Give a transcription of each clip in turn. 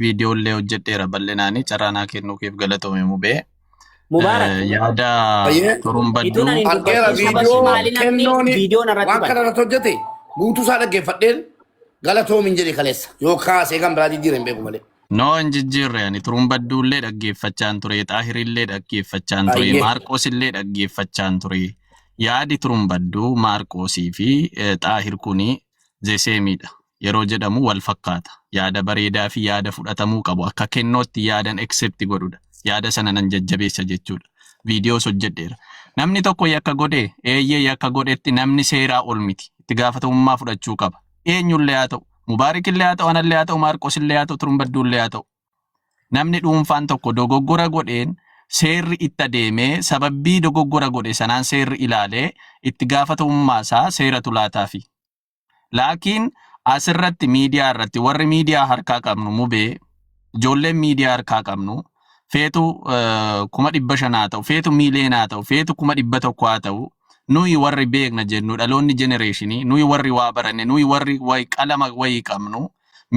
Viidiyoo illee hojjedheera bal'inaanii carraa naa kennuu keef galatoomi mubee. Mubaarak. Yaada Bayyee. Ituun ani turumbadduu hin Argeera dubbatin sababii viidiyoo maali namni kennoon viidiyoo narratti waan kana bane. irratti hojjete guutuu isaa dhaggeeffadheen galatoomin jedhe kaleessa yoo kaasee kan biraa jijjiire hin beeku malee. Noo hin jijjiirre ani turumbadduu illee dhaggeeffachaan ture, Xaahirillee dhaggeeffachaan ture, Bayyee. Maarqoos illee dhaggeeffachaan ture. Yaadi turumbadduu Maarqoosii fi Xaahir kuni zeseemiidha. Yeroo jedhamu wal fakkaata. Yaada bareedaa fi yaada fudhatamuu qabu akka kennootti yaadan accept godhudha. Yaada sana nan jajjabeessa jechuudha. Viidiyoos hojjedheera. Namni tokko yakka godhe eeyyee yakka godhetti namni seeraa ol miti. Itti gaafatamummaa fudhachuu qaba. Eenyullee haa ta'u, Mubaarikillee haa ta'u, anallee haa ta'u, Maarqosillee haa ta'u, Turumbadduullee haa ta'u. Namni dhuunfaan tokko dogoggora godheen seerri itti adeemee sababbii dogoggora godhe sanaan seerri ilaalee itti gaafatamummaa isaa seeratu laataafi. Laakiin asirratti miidiyaa irratti warri miidiyaa harkaa qabnu mubee ijoolleen miidiyaa harkaa qabnu feetu 500,000 haa ta'u feetu miiliyoona haa ta'u feetu 100,000 haa ta'u nuyi warri beekna jennu dhaloonni jenereeshinii nuyi warri waa baranne nuyi warri wayi qalama wayii qabnu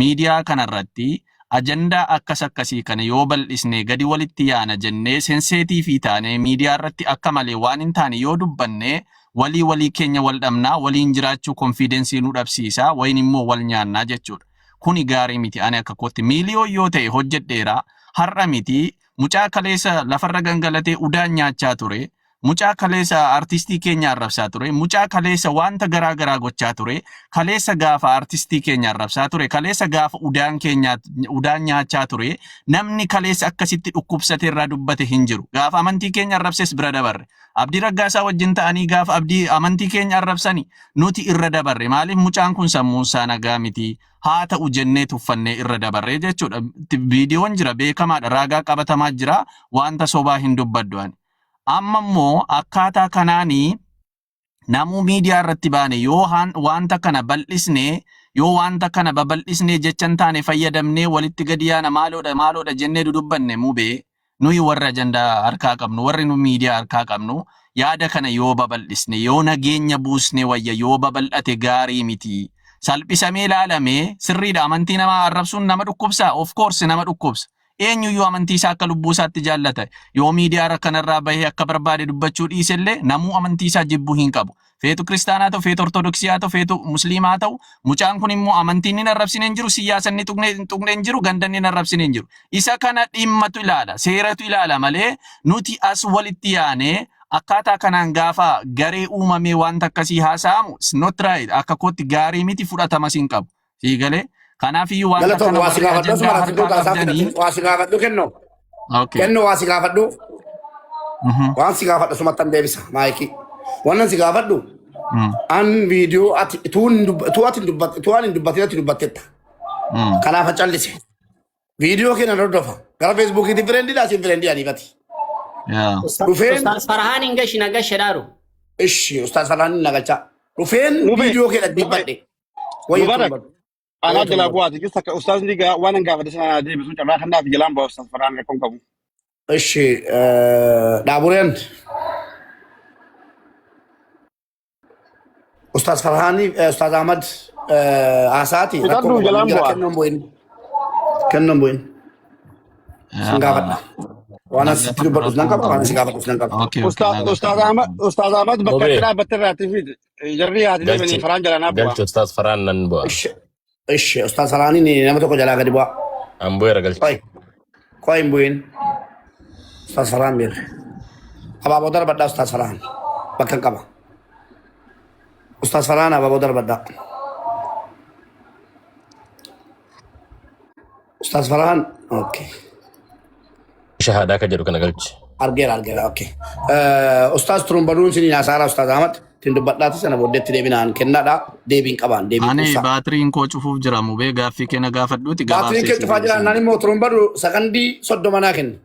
miidiyaa kanarratti ajandaa akkas akkasii kana yoo bal'isnee gadi walitti yaana jennee senseetiifii taanee miidiyaa irratti akka malee waan hin taane yoo dubbanne walii walii keenya wal dhabnaa waliin jiraachuu konfiidensii nu dhabsiisa wayin immoo wal nyaannaa jechuudha. Kuni gaarii miti ani akka kootti miiliyoon yoo ta'e hojjedheera har'a miti mucaa kaleessa lafarra gangalatee udaan nyaachaa ture Mucaa kaleessa artistii keenya arrabsaa ture. Mucaa kaleessa wanta garaa garaa gochaa ture. Kaleessa gaafa artistii keenya arrabsaa ture. Kaleessa gaafa udaan keenya udaan nyaachaa ture. Namni kaleessa akkasitti dhukkubsate irraa dubbate hin jiru. Gaafa amantii keenya arrabses bira dabarre. Abdii Raggaasaa wajjin ta'anii gaafa abdii amantii keenya arrabsani nuti irra dabarre. Maaliif mucaan kun sammuun isaa nagaa miti. Haa ta'u jennee tuffannee irra dabarre jechuudha. Viidiyoon jira beekamaadha. Raagaa qabatamaa jira. Wanta sobaa hin dubbaddu ani. Amma immoo akkaataa kanaanii namuu miidiyaa irratti baane yoo wanta kana bal'isne yoo wanta kana babal'isnee jecha hin taane fayyadamnee walitti gadi yaana maaloodha maaloodha jennee dudubbanne mubee nuyi warri ajandaa harkaa qabnu warri nu miidiyaa harkaa qabnu yaada kana yoo babal'isne yoo nageenya buusne wayya yoo babal'ate gaarii miti. Salphisamee ilaalamee sirriidha amantii namaa arrabsuun nama dhukkubsa of course nama dhukkubsa. Eenyuyyuu amantii isaa akka lubbuu isaatti jaallata. Yoo miidiyaa kanarraa bahee akka barbaade dubbachuu dhiisellee namuu amantii isaa jibbuu hin qabu. Feetu kiristaanaa ta'u, feetu ortodoksii haa ta'u, feetu musliimaa haa ta'u, mucaan kun immoo amantiin inni arrabsine hin jiru, siyaasa inni tuqne hin tuqne hin jiru, ganda inni arrabsine hin jiru. Isa kana dhimmatu ilaala, seeratu ilaala malee nuti as walitti yaanee akkaataa kanaan gaafa garee uumamee wanta akkasii haasa'amu it's not right. Akka kootti gaarii miti fudhatamas hin qabu. Sii galee? Kanaafiyyuu wanta Galatoom kana waa si warri gaafadhu ajandaa asuma irratti harkaa duukaa isaa qabdanii. fixatin waa si gaafadhu kennoo. Okay. Kennoo waa si gaafadhu waan si gaafadhu sumattan deebisa maayikii. Wannan si gaafadhu an viidiyoo ati tuun hin dubba- tuu ati hin dubbat- tuu ani hin dubbatin ati dubbattetta. Kanaaf callise. Viidiyoo kee nan hordofa. Gara Feesbuukiitti fireendiidha asiin fireendii aniifati. Yaa. Dhufeen Ustaaz Farhaan hin gashi na gashe dhaaru. ishi Ustaaz Farhaan nagalchaa. Dhufeen Mubee, viidiyoo kee mubee, dhaggeeffadhe. Wayya Mubarak. turbadhu. Anaa Wayya jalaa turbadhu. bu'aati. Just akka ustaazni gaa waan an gaafate sana naa deebisu carraa kanaaf jalaan bu'aa ustaaz Farhaan rakkoon qabu. Ishi dhaabureen Ustaaz Farhaanii Ustaaz Ahmad haasaati rakkoo Fixadhu qabu. jalaan Jala bu'aa. kennoon bu'in. Kennoon bu'in. Sin gaafadha. Waan Na asitti gaafadhu dubbadhus nan rakkoon qaba waan qabu. asi gaafadhus nan qaba. Okay, okay, na Ustaaz gaafadhu Ahmad rakkoon qabu. Ustaaz Ahmad bakka Mubee itti dhaabbatte irraatti fiidi. Jarri haati deemanii galchi Farhaan jalaa naa bu'aa. galchi ustaas Farhaan nan bu'a. Ishi ishi Ustaaz Farhaaniin nama tokko jalaa gadi bu'a. An bu'eera galchi. Qoy qoy hin bu'in. Ustaaz Farhaan beeka. Abaaboo darbadhaa Ustaaz Farhaan bakka hin qaba. Ustaaz Farhaan abaaboo darbadhaa. Ustaaz Farhaan okay. Shahaadaa ka jedhu kana galchi. Argeera argeera okay. Ustaaz Turumbaduun isiniin haasaara Ustaaz Ahmad ittiin dubbadhaati sana booddeetti deebinaan kennaadha deebiin qabaan deebii Ani quubsaa. baatiriin koo cufuuf jira mubee gaaffii kee na gaafadhuuti Baatiriin gabaabsee kee sii cufaa jira deebiseen naan jedha. immoo Turumbadu sakandii 30 naa kenni.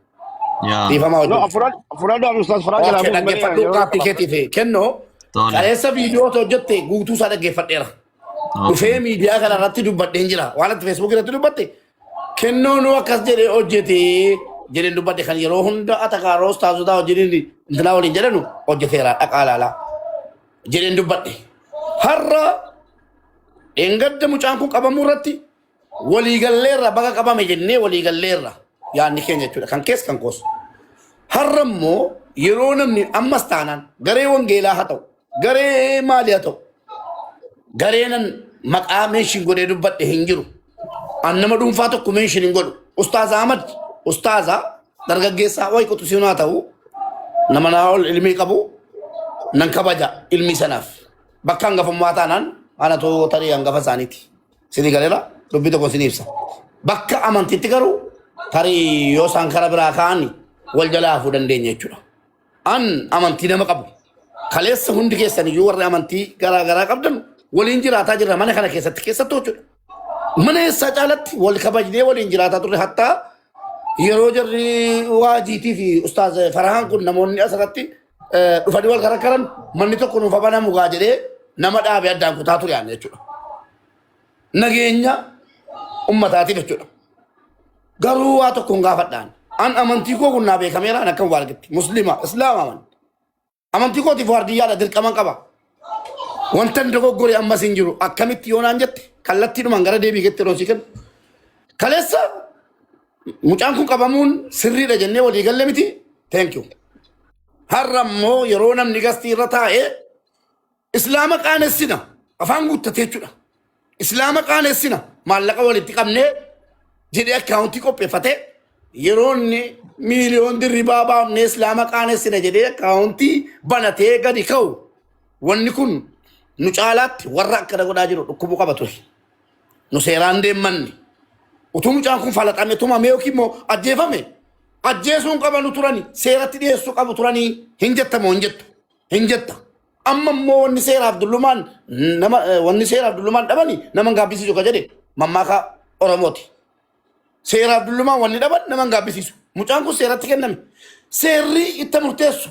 Yaa Dhiifamaa No, wajjin. fudhadhu ustaaz Farhaan jalaa Okay bu'u malee dhaggeeffadhu yeroo gaaffii qaba. keetiif kennoo tole. kaleessa viidiyoo hojjette guutuu isaa dhaggeeffadheera. Dhufee Okay. miidiyaa kana irratti dubbadheen jira. Waan ati feesbuuk irratti dubbatte kennoo nu akkas jedhee hojjete jedheen dubbadhe kan yeroo hunda atakaaroo ustaazotaa wajjiniin intalaa waliin jedhanu hojjeteera dhaqaa ilaalaa jedheen dubbadhe. Har'a dheengadda mucaan kun qabamuu irratti Waliigalleerra baga qabame jennee waliigalleerra yaadni keenya jechuudha. Kan kees kan koos. Har'a immoo yeroo namni ammas taanaan garee wangeelaa haa ta'u, garee maalii haa ta'u, gareenan maqaa meeshin godhee dubbadhe hin jiru. An nama dhuunfaa tokko meeshin hin godhu. Ustaaza Ahmad, ustaaza dargaggeessaa wayi quxisiin haa ta'u, nama naa ol ilmii qabu nan kabaja ilmii sanaaf. Bakka hangafummaa taanaan anatu tarii hangafa isaaniiti. Sinii galeera dubbii tokko sinii ibsa. Bakka amantiitti garuu tarii yoo isaan kara biraa ka'an wal jalaa hafuu dandeenya jechuudha. An amantii nama qabu. Kaleessa hundi keessan iyyuu warri amantii garaa garaa qabdan waliin jiraataa jirra mana kana keessatti keessattuu jechuudha. Mana eessaa caalatti wal kabajnee waliin jiraataa turre hattaa yeroo jarri waajiitii fi ustaaz Farahaan kun namoonni asirratti dhufanii wal karakkaran manni tokko nuuf banamu gaa jedhee nama dhaabe addaan kutaa ture aan jechuudha. Nageenya ummataatiif jechuudha. Garuu waa tokko hin gaafadhaan. An amantii koo kun naa beekameera an akkam waa argatti. Muslima, Islaama aman. Amantii kootiif waardiyyaadha dirqaman qaba. Wanta hin dogoggore ammas hin jiru. Akkamitti yoo naan jette kallattiidhumaan gara deebii keetti yeroo si kennu. Kaleessa mucaan kun qabamuun sirriidha jennee walii galle miti. Thank you. Har'a immoo yeroo namni gastii irra taa'ee Islaama qaanessina afaan guuttatee jechuudha. Islaama qaanessina maallaqa walitti qabnee jedhee akkaawuntii qopheeffatee yeroo inni miiliyoon dirribaa baafnee islaama qaanessina jedhee akkaawuntii banatee gadi ka'u wanni kun nu caalaatti warra akkana godhaa jiru dhukkubuu qaba ture. Nu seeraan deemmanne. Utuu mucaan kun falaxame tumame yookiin immoo ajjeefame ajjeesuun qabanu turani seeratti dhiyeessuu qabu turanii hin jettamoo hin jettu. Hin jetta. Amma immoo wanni seeraaf dullumaan nama wanni seeraaf dullumaan dhabani nama hin gaabbisiisu ka jedhe mammaaka Oromooti. Seeraaf dullumaan wanni dhaban nama hin gaabbisiisu. Mucaan kun seeratti kenname. Seerri itti murteessu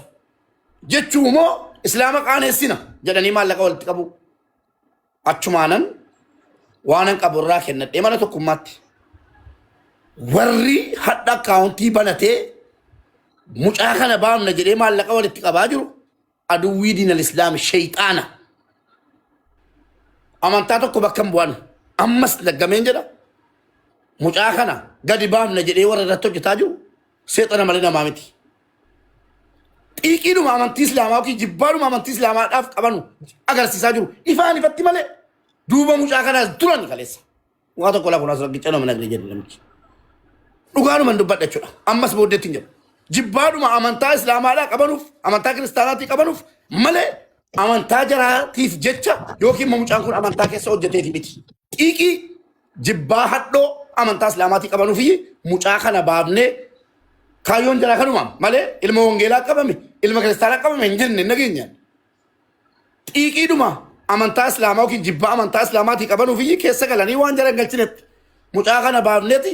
jechuu immoo islaama qaaneessina jedhanii maallaqa walitti qabu. Achumaanan waanan qabu irraa kennadhee mana tokkummaatti. Warri hadha akkaawuntii banatee mucaa kana baafna jedhee maallaqa walitti qabaa jiru aduwwii diinal islaam sheyxaana. Amantaa tokko bakka hin bu'an. Ammas laggameen jedha. Mucaa kana gadi baafna jedhee warra irratti hojjetaa jiru seexana malee namaa miti. Xiiqiidhuma amantii islaamaa yookiin jibbaadhuma amantii islaamaadhaaf qabanu agarsiisaa jiru. Ifaan ifatti malee duuba mucaa kanaas duran kaleessa. Waa tokko lafa kunaas rakkichaa nama nagri jedhu namichi. Dhugaadhuma hin dubbadha jechuudha. Ammas booddeetti hin jedhu. Jibbaadhuma amantaa islaamaadhaa qabanuuf amantaa kiristaanaatii qabanuuf malee amantaa jaraatiif jecha yookiin immoo mucaan kun amantaa keessa hojjeteef miti. Xiiqii jibbaa hadhoo amantaa islaamaatii qabanuuf mucaa kana baafnee kaayyoon jaraa kanuma malee ilma wangeelaa qabame ilma kiristaanaa qabame hin jenne hin dhageenyaan. Xiiqiidhuma amantaa islaamaa yookiin jibbaa amantaa islaamaatii qabanuuf keessa galanii waan jara hin galchinetti mucaa kana baafneeti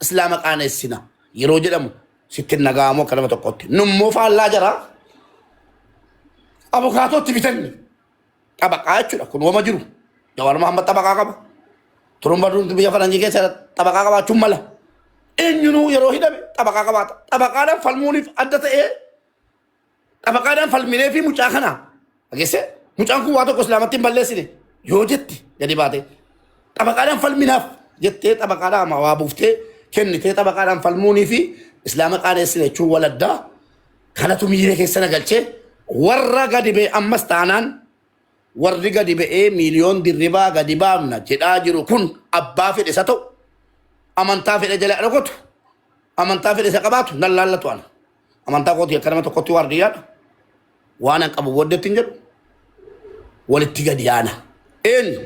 islaama qaanessina yeroo jedhamu sitti hin dhaga'amu akka nama tokkotti. Nummoo faallaa jara abukaatootti bitanni xabaqaa jechuudha kun wama jiru. Jawaar Mahammad xabaqaa qaba. Turumba duunti biyya faranjii keessa xabaqaa qabaachuun mala. Eenyunuu yeroo hidhame xabaqaa qabaata. Xabaqaadhaan falmuuniif adda ta'ee xabaqaadhaan falminee fi mucaa kana dhageesse mucaan kun waa tokko islaamatti hin balleessine yoo jette gadi baate xabaqaadhaan falminaaf jettee xabaqaadhaan waa buuftee kennitee xabaqaadhaan falmuunii fi islaama qaaneessine jechuun waladdaa kanatu miira keessa na galchee warra gadi ba'e ammas taanaan warri gadi ba'ee miiliyoon dirribaa gadi baafna jedhaa jiru kun abbaa fedhe isa ta'u amantaa fedhe jala dhokatu amantaa fedhe isa qabaatu nan laallatu ana. Amantaa kootii akka nama tokkotti waardiyyaadha. Waan an qabu booddeetti hin jedhu. Walitti gadi yaana. Eenyu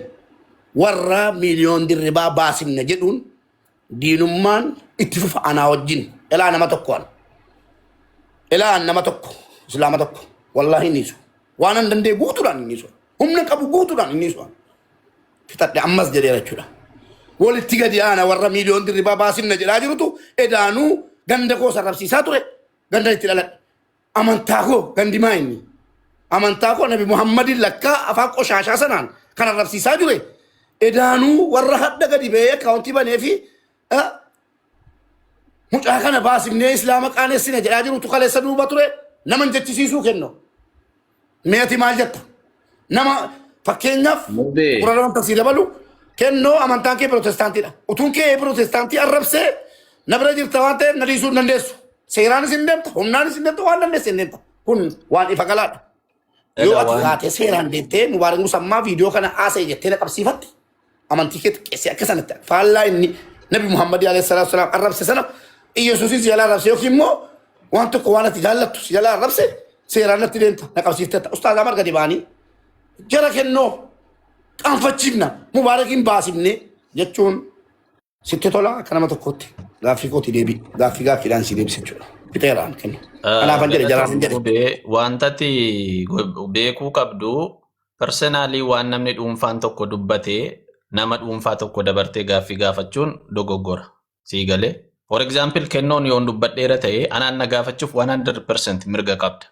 warra miiliyoon dirribaa baasimna jedhuun diinummaan itti fufa anaa wajjin. Elaa nama tokko an. Elaa an nama tokko. Islaama tokko. Wallaahi hin dhiisu. Waan an danda'e guutuudhaan hin dhiisu. Humna qabu guutuudhaan hin dhiisu. Fixadhe ammas jedheera jechuudha. Walitti gadi aana warra miiliyoon dirribaa baasinna jedhaa jirutu edaanuu ganda koo sarrabsiisaa ture. Ganda itti dhaladhe. Amantaa koo gandi maa inni? Amantaa koo Nabi Muhammadin lakkaa afaan qoshaashaa sanaan kan arrabsiisaa ture. Edaanuu warra hadda gadi ba'ee akkaawuntii banee fi mucaa kana baasifnee islaama qaanessina jedhaa jirutu kaleessa duuba ture. Nama hin jechisiisuu kennu. Mee ati maal jetta? Nama fakkeenyaaf Mubee. qura wanta sii dabalu Kennoo amantaan kee pirootestaantiidha. Utuun kee pirootestaantii arrabsee na bira jirta waan ta'eef na dhiisuu hin dandeessu. Seeraanis hin deemta, humnaanis hin deemta, waan dandeesse hin deemta. Kun waan ifa galaadha. Yoo Egaa ati waan kaatee seeraan deemtee Mubaarak Musammaa viidiyoo kana haasa'e jettee na qabsiifatte amantii kee xiqqeessee akka sanatti faallaa inni Nabi Muhammad alayhi salaatu wasalaam arrabse sana Iyyasuusin si jalaa arrabse yookiin immoo waan tokko waan ati jaallattu si jalaa arrabse seeraan natti deemta na qabsiiftetta. Ustaaz Amar gadi ba'anii jara kennoo qaanfachiifna Mubaarakiin baasifne jechuun sitti tola akka nama tokkootti gaaffii kooti deebii gaaffii gaaffiidhaan si deebisa jechuudha. Fixeeraan kennu. Kanaafan jedhe jaraan hin jedhe. Galatoomuu wanta ati beekuu qabdu personally waan namni dhuunfaan tokko dubbate nama dhuunfaa tokko dabartee gaaffii gaafachuun dogoggora. Sii galee. For example, kennoon yoon dubbadheera ta'e anaan na gaafachuuf 100% mirga qabda.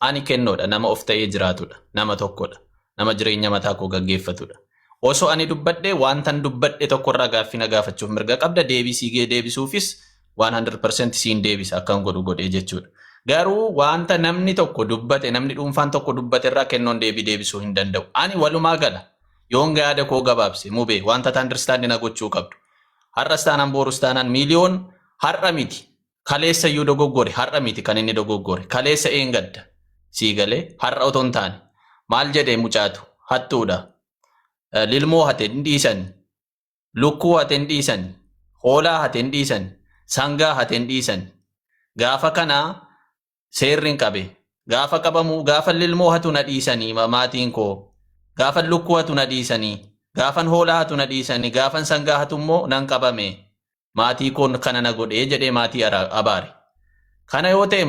Ani kennoodha, nama of ta'ee jiraatudha, nama tokkodha, nama jireenya mataa koo gaggeeffatudha. Osoo ani dubbadhe wantan dubbadhe tokkorraa gaaffii na gaafachuuf mirga qabda, deebii sii deebisuufis 100% siin deebisa akkan godhu godhee jechuudha. Garuu wanta namni tokko dubbate, namni dhuunfaan tokko dubbate irraa kennoon deebii deebisuu hin danda'u. Ani walumaa gala yoon yaada koo gabaabse mubee wanta ati understand na gochuu qabdu. Har'as taanaan borus taanaan miiliyoon har'a miti. Kaleessa iyyuu dogoggore, har'a miti kan inni dogoggore. Kaleessa eengadda. Sii galee har'a otoo hin taane. Maal jedhee mucaatu hattuudha. Lilmoo hate hin dhiisan. Lukkuu hate hin dhiisan. Hoolaa hate hin dhiisan. Sangaa hate hin dhiisan. Gaafa kana seerri hin qabe. Gaafa qabamu gaafa lilmoo hatu na dhiisanii maatiin koo. Gaafa lukkuu hatu na dhiisanii. Gaafan hoolaa hatu na dhiisanii. Gaafan sangaa hatu immoo nan qabame. Maatii koon kana na godhee jedhee maatii abaare. Kana yoo ta'e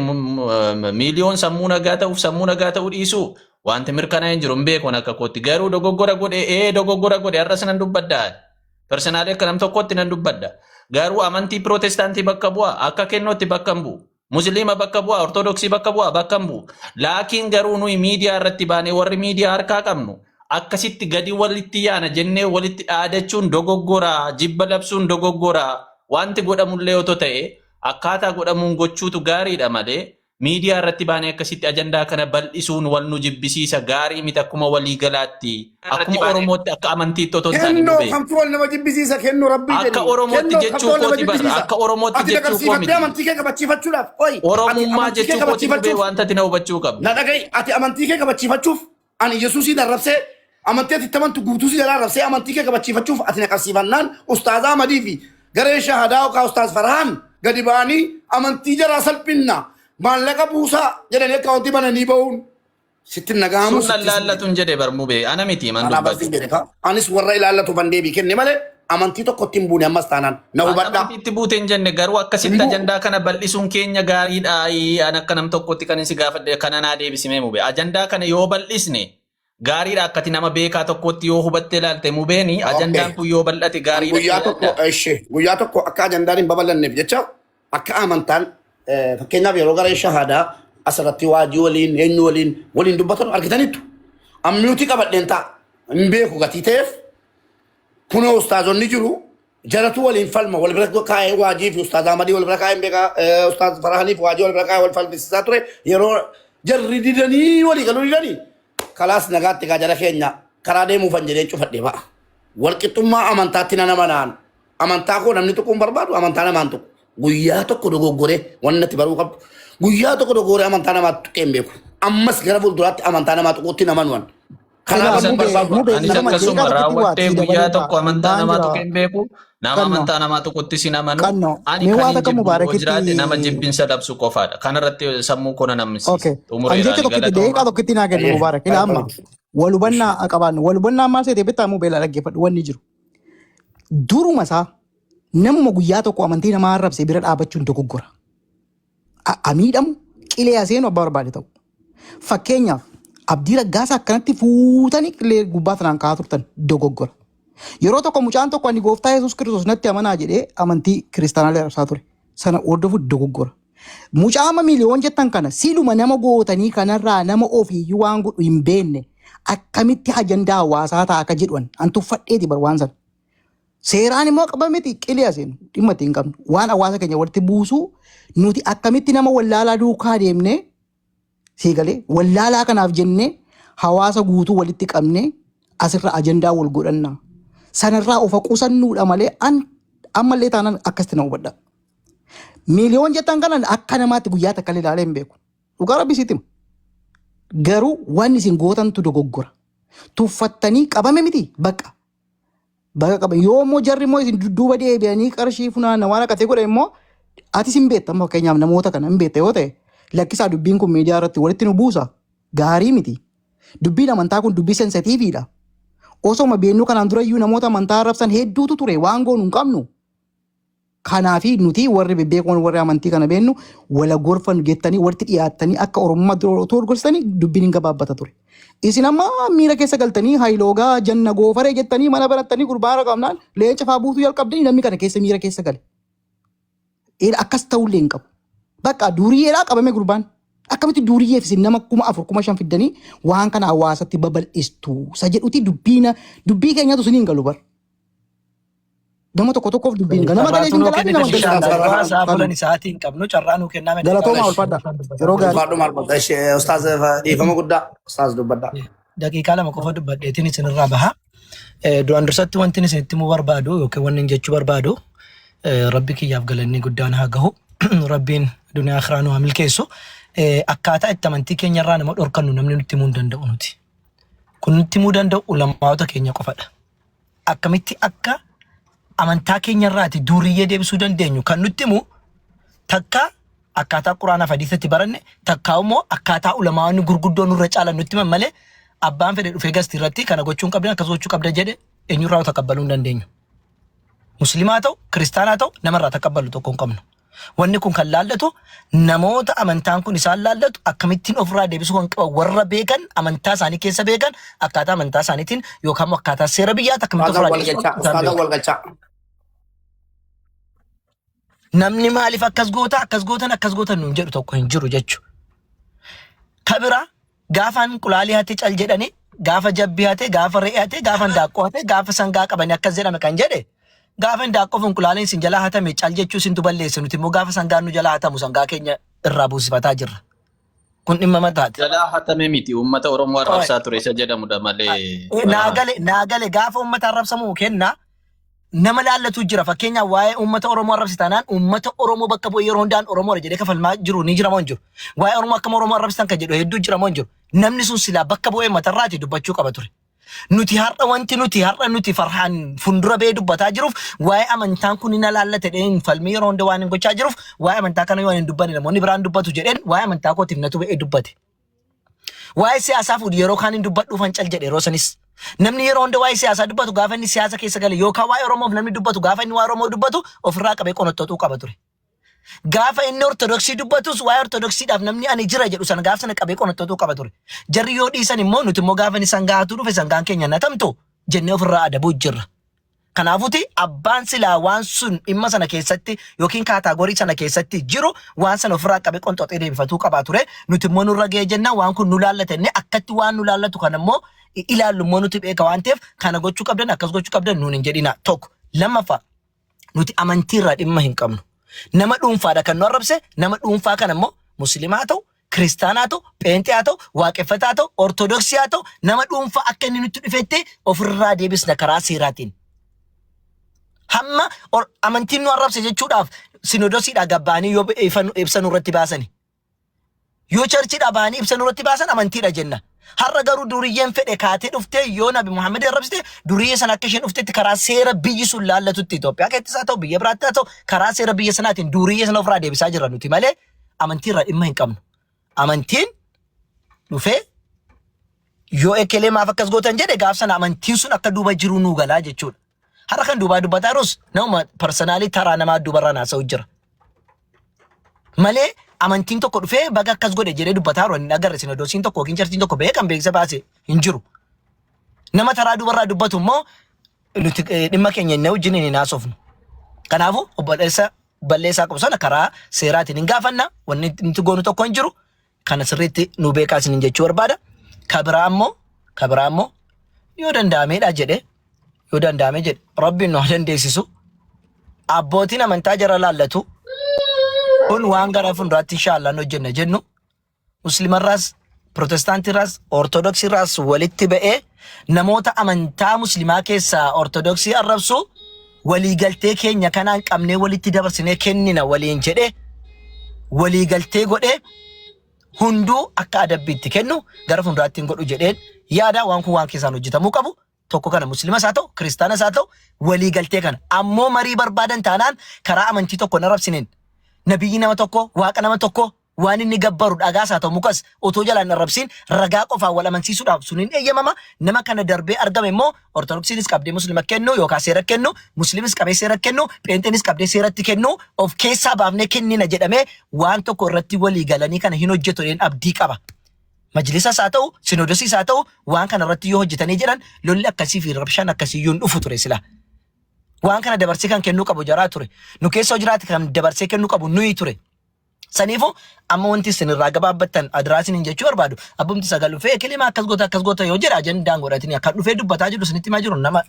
miiliyoon sammuu nagaa ta'uuf sammuu nagaa ta'uu dhiisuu wanti mirkanaa'ee hin jiru hin beeku akka kootti. Garuu dogoggora godhe ee dogoggora godhe har'as nan dubbadda. Personally akka nam tokkotti nan dubbadda. Garuu amantii pirootestaantii bakka bu'a akka kennootti bakka hin bu'u. Musliima bakka bu'a, Ortodoksii bakka bu'a, bakka hin bu'u. Laakiin garuu nuyi miidiyaa irratti baanee warri miidiyaa harkaa qabnu akkasitti gadi walitti yaana jennee walitti dhaadachuun dogoggoraa, jibba labsuun dogoggoraa, wanti godhamullee otoo ta'e akkaataa godhamuun gochuutu gaariidha malee miidiyaa irratti baanee akkasitti ajandaa kana bal'isuun wal nu jibbisiisa gaarii miti akkuma waliigalaatti akkuma Oromootti akka amantiitti otoo hin taane Kennoo mubee. kamtu wal nama jibbisiisa kennuu rabbii Akka jedhi. Oromootti Kennoo jechuu kamtu wal nama kooti barra jibbisiisa. akka Oromootti Ati jechuu koo dagarsiifattee miti. amantii kee kabachiifachuudhaaf. Oi ati Oromummaa amantii kee jechuu kooti mubee kabachiifachuuf. wanta ati na hubachuu qabdu. Na dhaga'i ati amantii kee kabachiifachuuf ani Yesuusiin arrabsee amantii ati itti amantu guutuu si jalaa arrabsee amantii kee kabachiifachuuf ati na qabsiifannaan ustaazaa Ahmadii fi garee shahadaa yookaan ustaaz Farhaan gadi ba'anii amantii jaraa salphinna maallaqa buusaa jedhanii akkaawuntii bananii ba'uun sitti hin dhaga'amu Sun sitti hin laallatu hin jedhe bar mubee ana miti man Kanaaf dubbatu. asiin jedhe ka. Anis warra ilaallatu ban deebii kenne malee amantii tokkotti hin buune ammas taanaan na Ati hubadhaa. amantiitti buute hin jenne garuu Hin akkasitti bu'u. ajandaa kana bal'isuun keenya gaariidha. An akka nam tokkotti kan si gaafadhe kana naa deebisimee mube. Ajandaa kana yoo bal'isne gaariidha akkati nama beekaa tokkotti yoo hubattee ilaalte mubeeni ajandaan Okay. kun yoo bal'ate An gaariidha guyyaa tokko jedha. ishee guyyaa tokko akka ajandaan hin babal'anneef jecha akka amantaan fakkeenyaaf yeroo garee shahaadaa asirratti waajii waliin eenyu waliin waliin dubbatan argitaniittu. Ammiyuutii qabadheen ta'a. Hin beeku gatii ta'eef kunoo ustaazonni jiru jaratu waliin falma wal bira kaa'ee waajii fi ustaaz Ahmadii wal bira kaa'ee beekaa ustaaz Farahanii fi waajii wal bira kaa'ee wal falmisiisaa ture yeroo jarri didanii walii galuu didanii kalaas nagaatti gaa jara keenya karaa deemuufan jedhee cufadhee ba'a. Walqixxummaa amantaatti nan amanaan amantaa koo namni tuquun barbaadu amantaa namaan tuqu guyyaa tokko dogoggoree wanni natti baruu qabdu guyyaa tokko dogoggoree amantaa namaa tuqee hin beeku ammas gara fuulduraatti amantaa namaa tuquutti naman wan Silaa kanaaf Anis hin mubee barbaadu. mubee Anis dhiifama akkasuma daqiiqaa tokkotti waa raawwadhee sii guyyaa dabalee tokko ta'a. amantaa Danda'an namaa jira. tuqee hin beeku. Nama Qannoo amantaa namaa tuqutti sin amanu. qannoo Ani mee kan waa hin takka jibbu yoo jiraate nama mubaarakitti jibbinsa labsu qofaadha. Kanarratti sammuu koo nan amansiisa. Okay. An Xumureera jecha ani tokkitti galatooma. daqiiqaa tokkitti naa kennu Mubaarak. Ilaa amma wal hubannaa qabaannu. Wal hubannaa maal seete beektaa mubee ilaa dhaggeeffadhu wanni jiru. Duruma isaa namuma guyyaa tokko amantii namaa arrabse bira dhaabachuun dogoggora. Amiidhamu qilee aseenu abbaa barbaade ta'u. Fakkeenyaaf Abdii Raggaasaa akkanatti fuutanii qilee gubbaa sanaan kaa'aa turtan dogoggora. Yeroo tokko mucaan tokko ani gooftaa Yesuus Kiristoos natti amanaa jedhee amantii kiristaanaa arrabsaa ture. Sana hordofu dogoggora. Mucaa amma miiliyoon jettan kana siluma nama gootanii kanarraa nama ofiiyyuu waan godhu hin beekne akkamitti ajandaa hawaasaa ta'a akka jedhu an tuffadheeti bar waan sana. Seeraan immoo qabameti qilee aseenu dhimma itti hin qabnu. Waan hawaasa keenya walitti buusuu nuti akkamitti nama wallaalaa duukaa deemnee siigalee wallaalaa kanaaf jennee hawaasa guutuu walitti qabnee asirra ajandaa wal godhanna. Sanarraa of qusannuudha malee an ammallee taanaan akkasitti na hubadha. Miiliyoon jettan kana akka namaatti guyyaa takka illee ilaalee hin beeku. Dhugaa rabbi sitti hima. Garuu wanni isin gootantu dogoggora. Tuffattanii qabame miti bakka. Baga qaban yoo immoo jarri immoo isin dudduuba deebi'anii qarshii funaanna waan akka ta'e godhan immoo atis hin beekta amma fakkeenyaaf namoota kana hin beekta yoo ta'e lakkisaa dubbiin kun miidiyaa irratti walitti nu buusa gaarii miti. Dubbiin amantaa kun dubbii sensitiiviidha. Osoma beennuu kanaan dura iyyuu namoota amantaa arrabsan hedduutu ture waan goonu hin qabnu. Kanaafi nuti warri bebbeekamoon warri amantii kana beennu wala gorfan jettanii walitti dhiyaattanii akka Oromummaa dura otoo wal gorsitanii dubbiin hin gabaabbata ture. Isin amma miira keessa galtanii hayloogaa janna goofaree jettanii mana banattanii gurbaa irra qabnaan leenca faa buutuu jalqabdanii namni kana keessa miira keessa gale. Akkas ta'ullee hin qabu. Bakka duuriyyeedhaa qabame gurbaan. Akkamitti duuriyyeef isin nama 4000 5000 fiddanii waan kana hawaasatti babal'istu isa jedhuti dubbiina dubbii keenyatu isin hin galu bar. Nama tokko tokkoof dubbiin gala. Nama galee Carraatu isin nuu galaa kennite nama galee inshallah. isin Yeroo galaa. isaa fulan isaatii hin qabnu carraa nuu kennaa mee daqiiqaa Galatoomaa lama ulfaadha. qofaan dubbadha. Yeroo gaarii. Ulfaadhu maal godha? Ishee ustaaz dhiifama guddaa ustaaz dubbadha. Daqiiqaa 2 qofa dubbadheetiin isinirraa baha. Duraan dursatti wanti isinitti himuu barbaadu yookiin wanni inni jechuu barbaadu rabbi kiyyaaf galanni guddaan haa gahu. Rabbiin duniyaa akhiraa nu haa milkeessu. Akkaataa itti amantii keenyarraa nama dhorkannu namni nutti himuu hin danda'u nuti. Kun nutti himuu danda'u ulamaa'ota keenya qofadha. Akkamitti akka amantaa keenya irraati duuriyyee deebisuu dandeenyu kan nutti himu takka akkaataa quraanaaf hadiisatti baranne takkaa immoo akkaataa ulamaa'onni gurguddoo nurra caalan nutti himan malee abbaan fedhe dhufee gasti irratti kana gochuu hin qabdan akkas gochuu qabda jedhe eenyurraa taqabbaluu hin dandeenyu. Muslimaa ta'u kiristaanaa ta'u namarraa taqabbalu tokko hin qabnu. Wanni kun kan laallatu namoota amantaan kun isaan laallatu akkamittiin ofirraa deebisuu kan qaban warra beekan amantaa isaanii keessa beekan akkaataa amantaa isaaniitiin yookaan immoo akkaataa seera biyyaatti akkamitti Ustaazan ofirraa wal deebisuu galchaa. qaban isaan Ustaazan beeku. wal galchaa. Namni maaliif akkas goota akkas gootan akkas gootan nuun jedhu tokko hin jiru jechuudha. Kabira gaafa inqulaalii hate cal jedhani gaafa jabbii hate gaafa re'ee hate gaafa indaaqqoo hate gaafa sangaa qabani akkas jedhame kan jedhe gaafa indaaqqoo fi inqulaaliin isin jalaa hatame cal jechuu isintu balleesse nuti immoo gaafa sangaan nu jalaa hatamu sangaa keenya irraa buusifataa jirra. Kun dhimma mataati. Jalaa hatame miti uummata Oromoo Qoy. arrabsaa ture isa jedhamudha malee. Naa gale naa gale gaafa uummata arrabsamu kenna nama laallatu jira. Fakkeenyaaf waa'ee uummata Oromoo arrabsi taanaan uummata Oromoo bakka bu'ee yeroo hundaan Oromoodha jedhee kafalmaa jiru ni jira moo hin jiru? Waa'ee Oromoo akkam Oromoo arrabsitan kan jedhu hedduu jira moo hin jiru? Namni sun silaa bakka bu'ee matarraati dubbachuu qaba ture. Nuti har'a wanti nuti har'a nuti farhaan fundura ba'ee dubbataa jiruuf waa'ee amantaan kun na laallate jedheen falmii yeroo hunda waan hin gochaa jiruuf waa'ee amantaa kana yoo hin dubbanne namoonni biraan dubbatu jedheen waa'ee amantaa kootiif natu ba'ee dubbate. Waa'ee siyaasaa fuudhi yeroo kaan hin dubbadhuufan cal jedhe yeroo sanis. Namni yeroo hunda waa'ee siyaasaa dubbatu gaafa inni siyaasa keessa gale yookaan waa'ee Oromoof namni dubbatu gaafa inni waa'ee Oromoo dubbatu ofirraa qabee qonoxxoxuu qaba ture. Gaafa inni Ortodoksii dubbatus waa'ee Ortodoksiidhaaf namni ani jira jedhu sana gaafa sana qabee qonoxxoxuu qaba ture. Jarri yoo dhiisan immoo nuti immoo gaafa inni sangaa hatuu dhufe sangaan keenya natamtu jennee ofirraa adabuu jirra. Kanaafuti abbaan silaa waan sun dhimma sana keessatti yookiin kaataagorii sana keessatti jiru waan sana ofirraa qabee qonxoxee deebifatuu qabaa ture. Nuti immoo nurra ga'ee jennaan waan kun nu laallata jennee akkatti waan nu laallatu kana immoo ilaallu immoo nuti beeka waan ta'eef kana gochuu qabdan akkas gochuu qabdan nuun hin jedhina. Tokko. Lammaffaa nuti amantiirraa dhimma hin qabnu. Nama dhuunfaadha kan nu arrabse nama dhuunfaa kana immoo musliimaa haa ta'u kiristaanaa haa ta'u pheenxee haa ta'u waaqeffataa haa ta'u ortodoksii haa ta'u nama dhuunfaa akka inni nutti dhufetti ofirraa deebisna karaa seeraatiin. Hamma amantiin nu arrabse jechuudhaaf sinodosiidhaa gabbaanii yoo ibsa nurratti baasani. Yoo charchiidhaa bahanii ibsa nurratti baasan amantiidha jenna. Har'a garuu duriyyeen fedhe kaatee dhuftee yoo Nabi Muhammad arrabsite duriyyee sana akka isheen dhuftetti karaa seera biyyi sun laallatutti Itoophiyaa keessattis haa ta'u biyya biraatti haa ta'u karaa seera biyya sanaatiin duriyyee sana ofirraa deebisaa jirra nuti malee amantii irraa dhimma hin qabnu. Amantiin dhufee yoo ekelee maaf akkas gootan jedhe gaaf sana amantiin sun akka duuba jiru nuu galaa jechuudha. Har'a kan duubaa dubbataa jirus nama parsanaalii taraa namaa duubarraan haasa'u jira. Malee amantiin tokko dhufee baga akkas godhe jedhee dubbataa jiru hin agarre sinodosiin tokko yookiin charchiin tokko ba'ee kan beeksisa baase hin jiru. Nama taraa duubarraa dubbatu immoo nuti dhimma keenya inni wajjin hin haasofnu. Kanaafuu obboleessa balleessaa qabu sana karaa seeraatiin hin gaafanna wanni nuti goonu tokko hin jiru. Kana sirriitti nu beekaa isiniin jechuu barbaada. Ka biraa immoo ka biraa immoo yoo danda'ameedha jedhe yoo danda'ame jedhe rabbiin nu haa dandeessisu. Abbootiin amantaa jara laallatu kun waan gara fuulduraatti inshaallah nu hojjenna jennu muslimarraas Protestaantiirraas Ortodoksiirraas walitti ba'ee namoota amantaa Muslimaa keessaa Ortodoksii arrabsu waliigaltee keenya kanaan qabnee walitti dabarsinee kennina waliin jedhee waliigaltee godhee hunduu akka adabbiitti kennu gara fuulduraatti hin godhu jedheen yaada. Waan kun waan keessaan hojjetamuu qabu tokko kana, Muslimas haa ta'u, Kiristaanas haa ta'u, waliigaltee kana ammoo marii barbaadan taanaan karaa amantii tokko hin arrabsineen, nabiyyi nama tokko, waaqa nama tokko, waan inni gabbaru dhagaas haa ta'u mukas otoo jalaan hin arrabsiin ragaa qofaan wal amansiisuudhaaf sun hin eeyyamama. Nama kana darbee argame immoo Ortodoksiinis qabdee Muslima kennu yookaan seera kennu, Muslimis qabee seera kennu, Pheenxeenis qabdee seeratti kennu, of keessaa baafnee kennina jedhamee waan tokko irratti walii galanii kana hin hojjetu jedheen abdii qaba. Majlisas haa ta'u, sinodosiis haa ta'u, waan kana irratti yoo hojjetanii jedhan lolli akkasii fi rabshaan akkasii iyyuu hin dhufu ture sila. Waan kana dabarsee kan kennuu qabu jaraa ture. Nu keessa jiraate kan dabarsee kennuu qabu nuyi ture. Saniifuu amma wanti isin irraa gabaabbattan adiraa isiniin jechuu barbaadu, abbumti sagal dhufee kilima akkas goota akkas goota yoo jedha ajandaan godhatanii akka dhufee dubbataa jiru isinitti himaa jiru, nama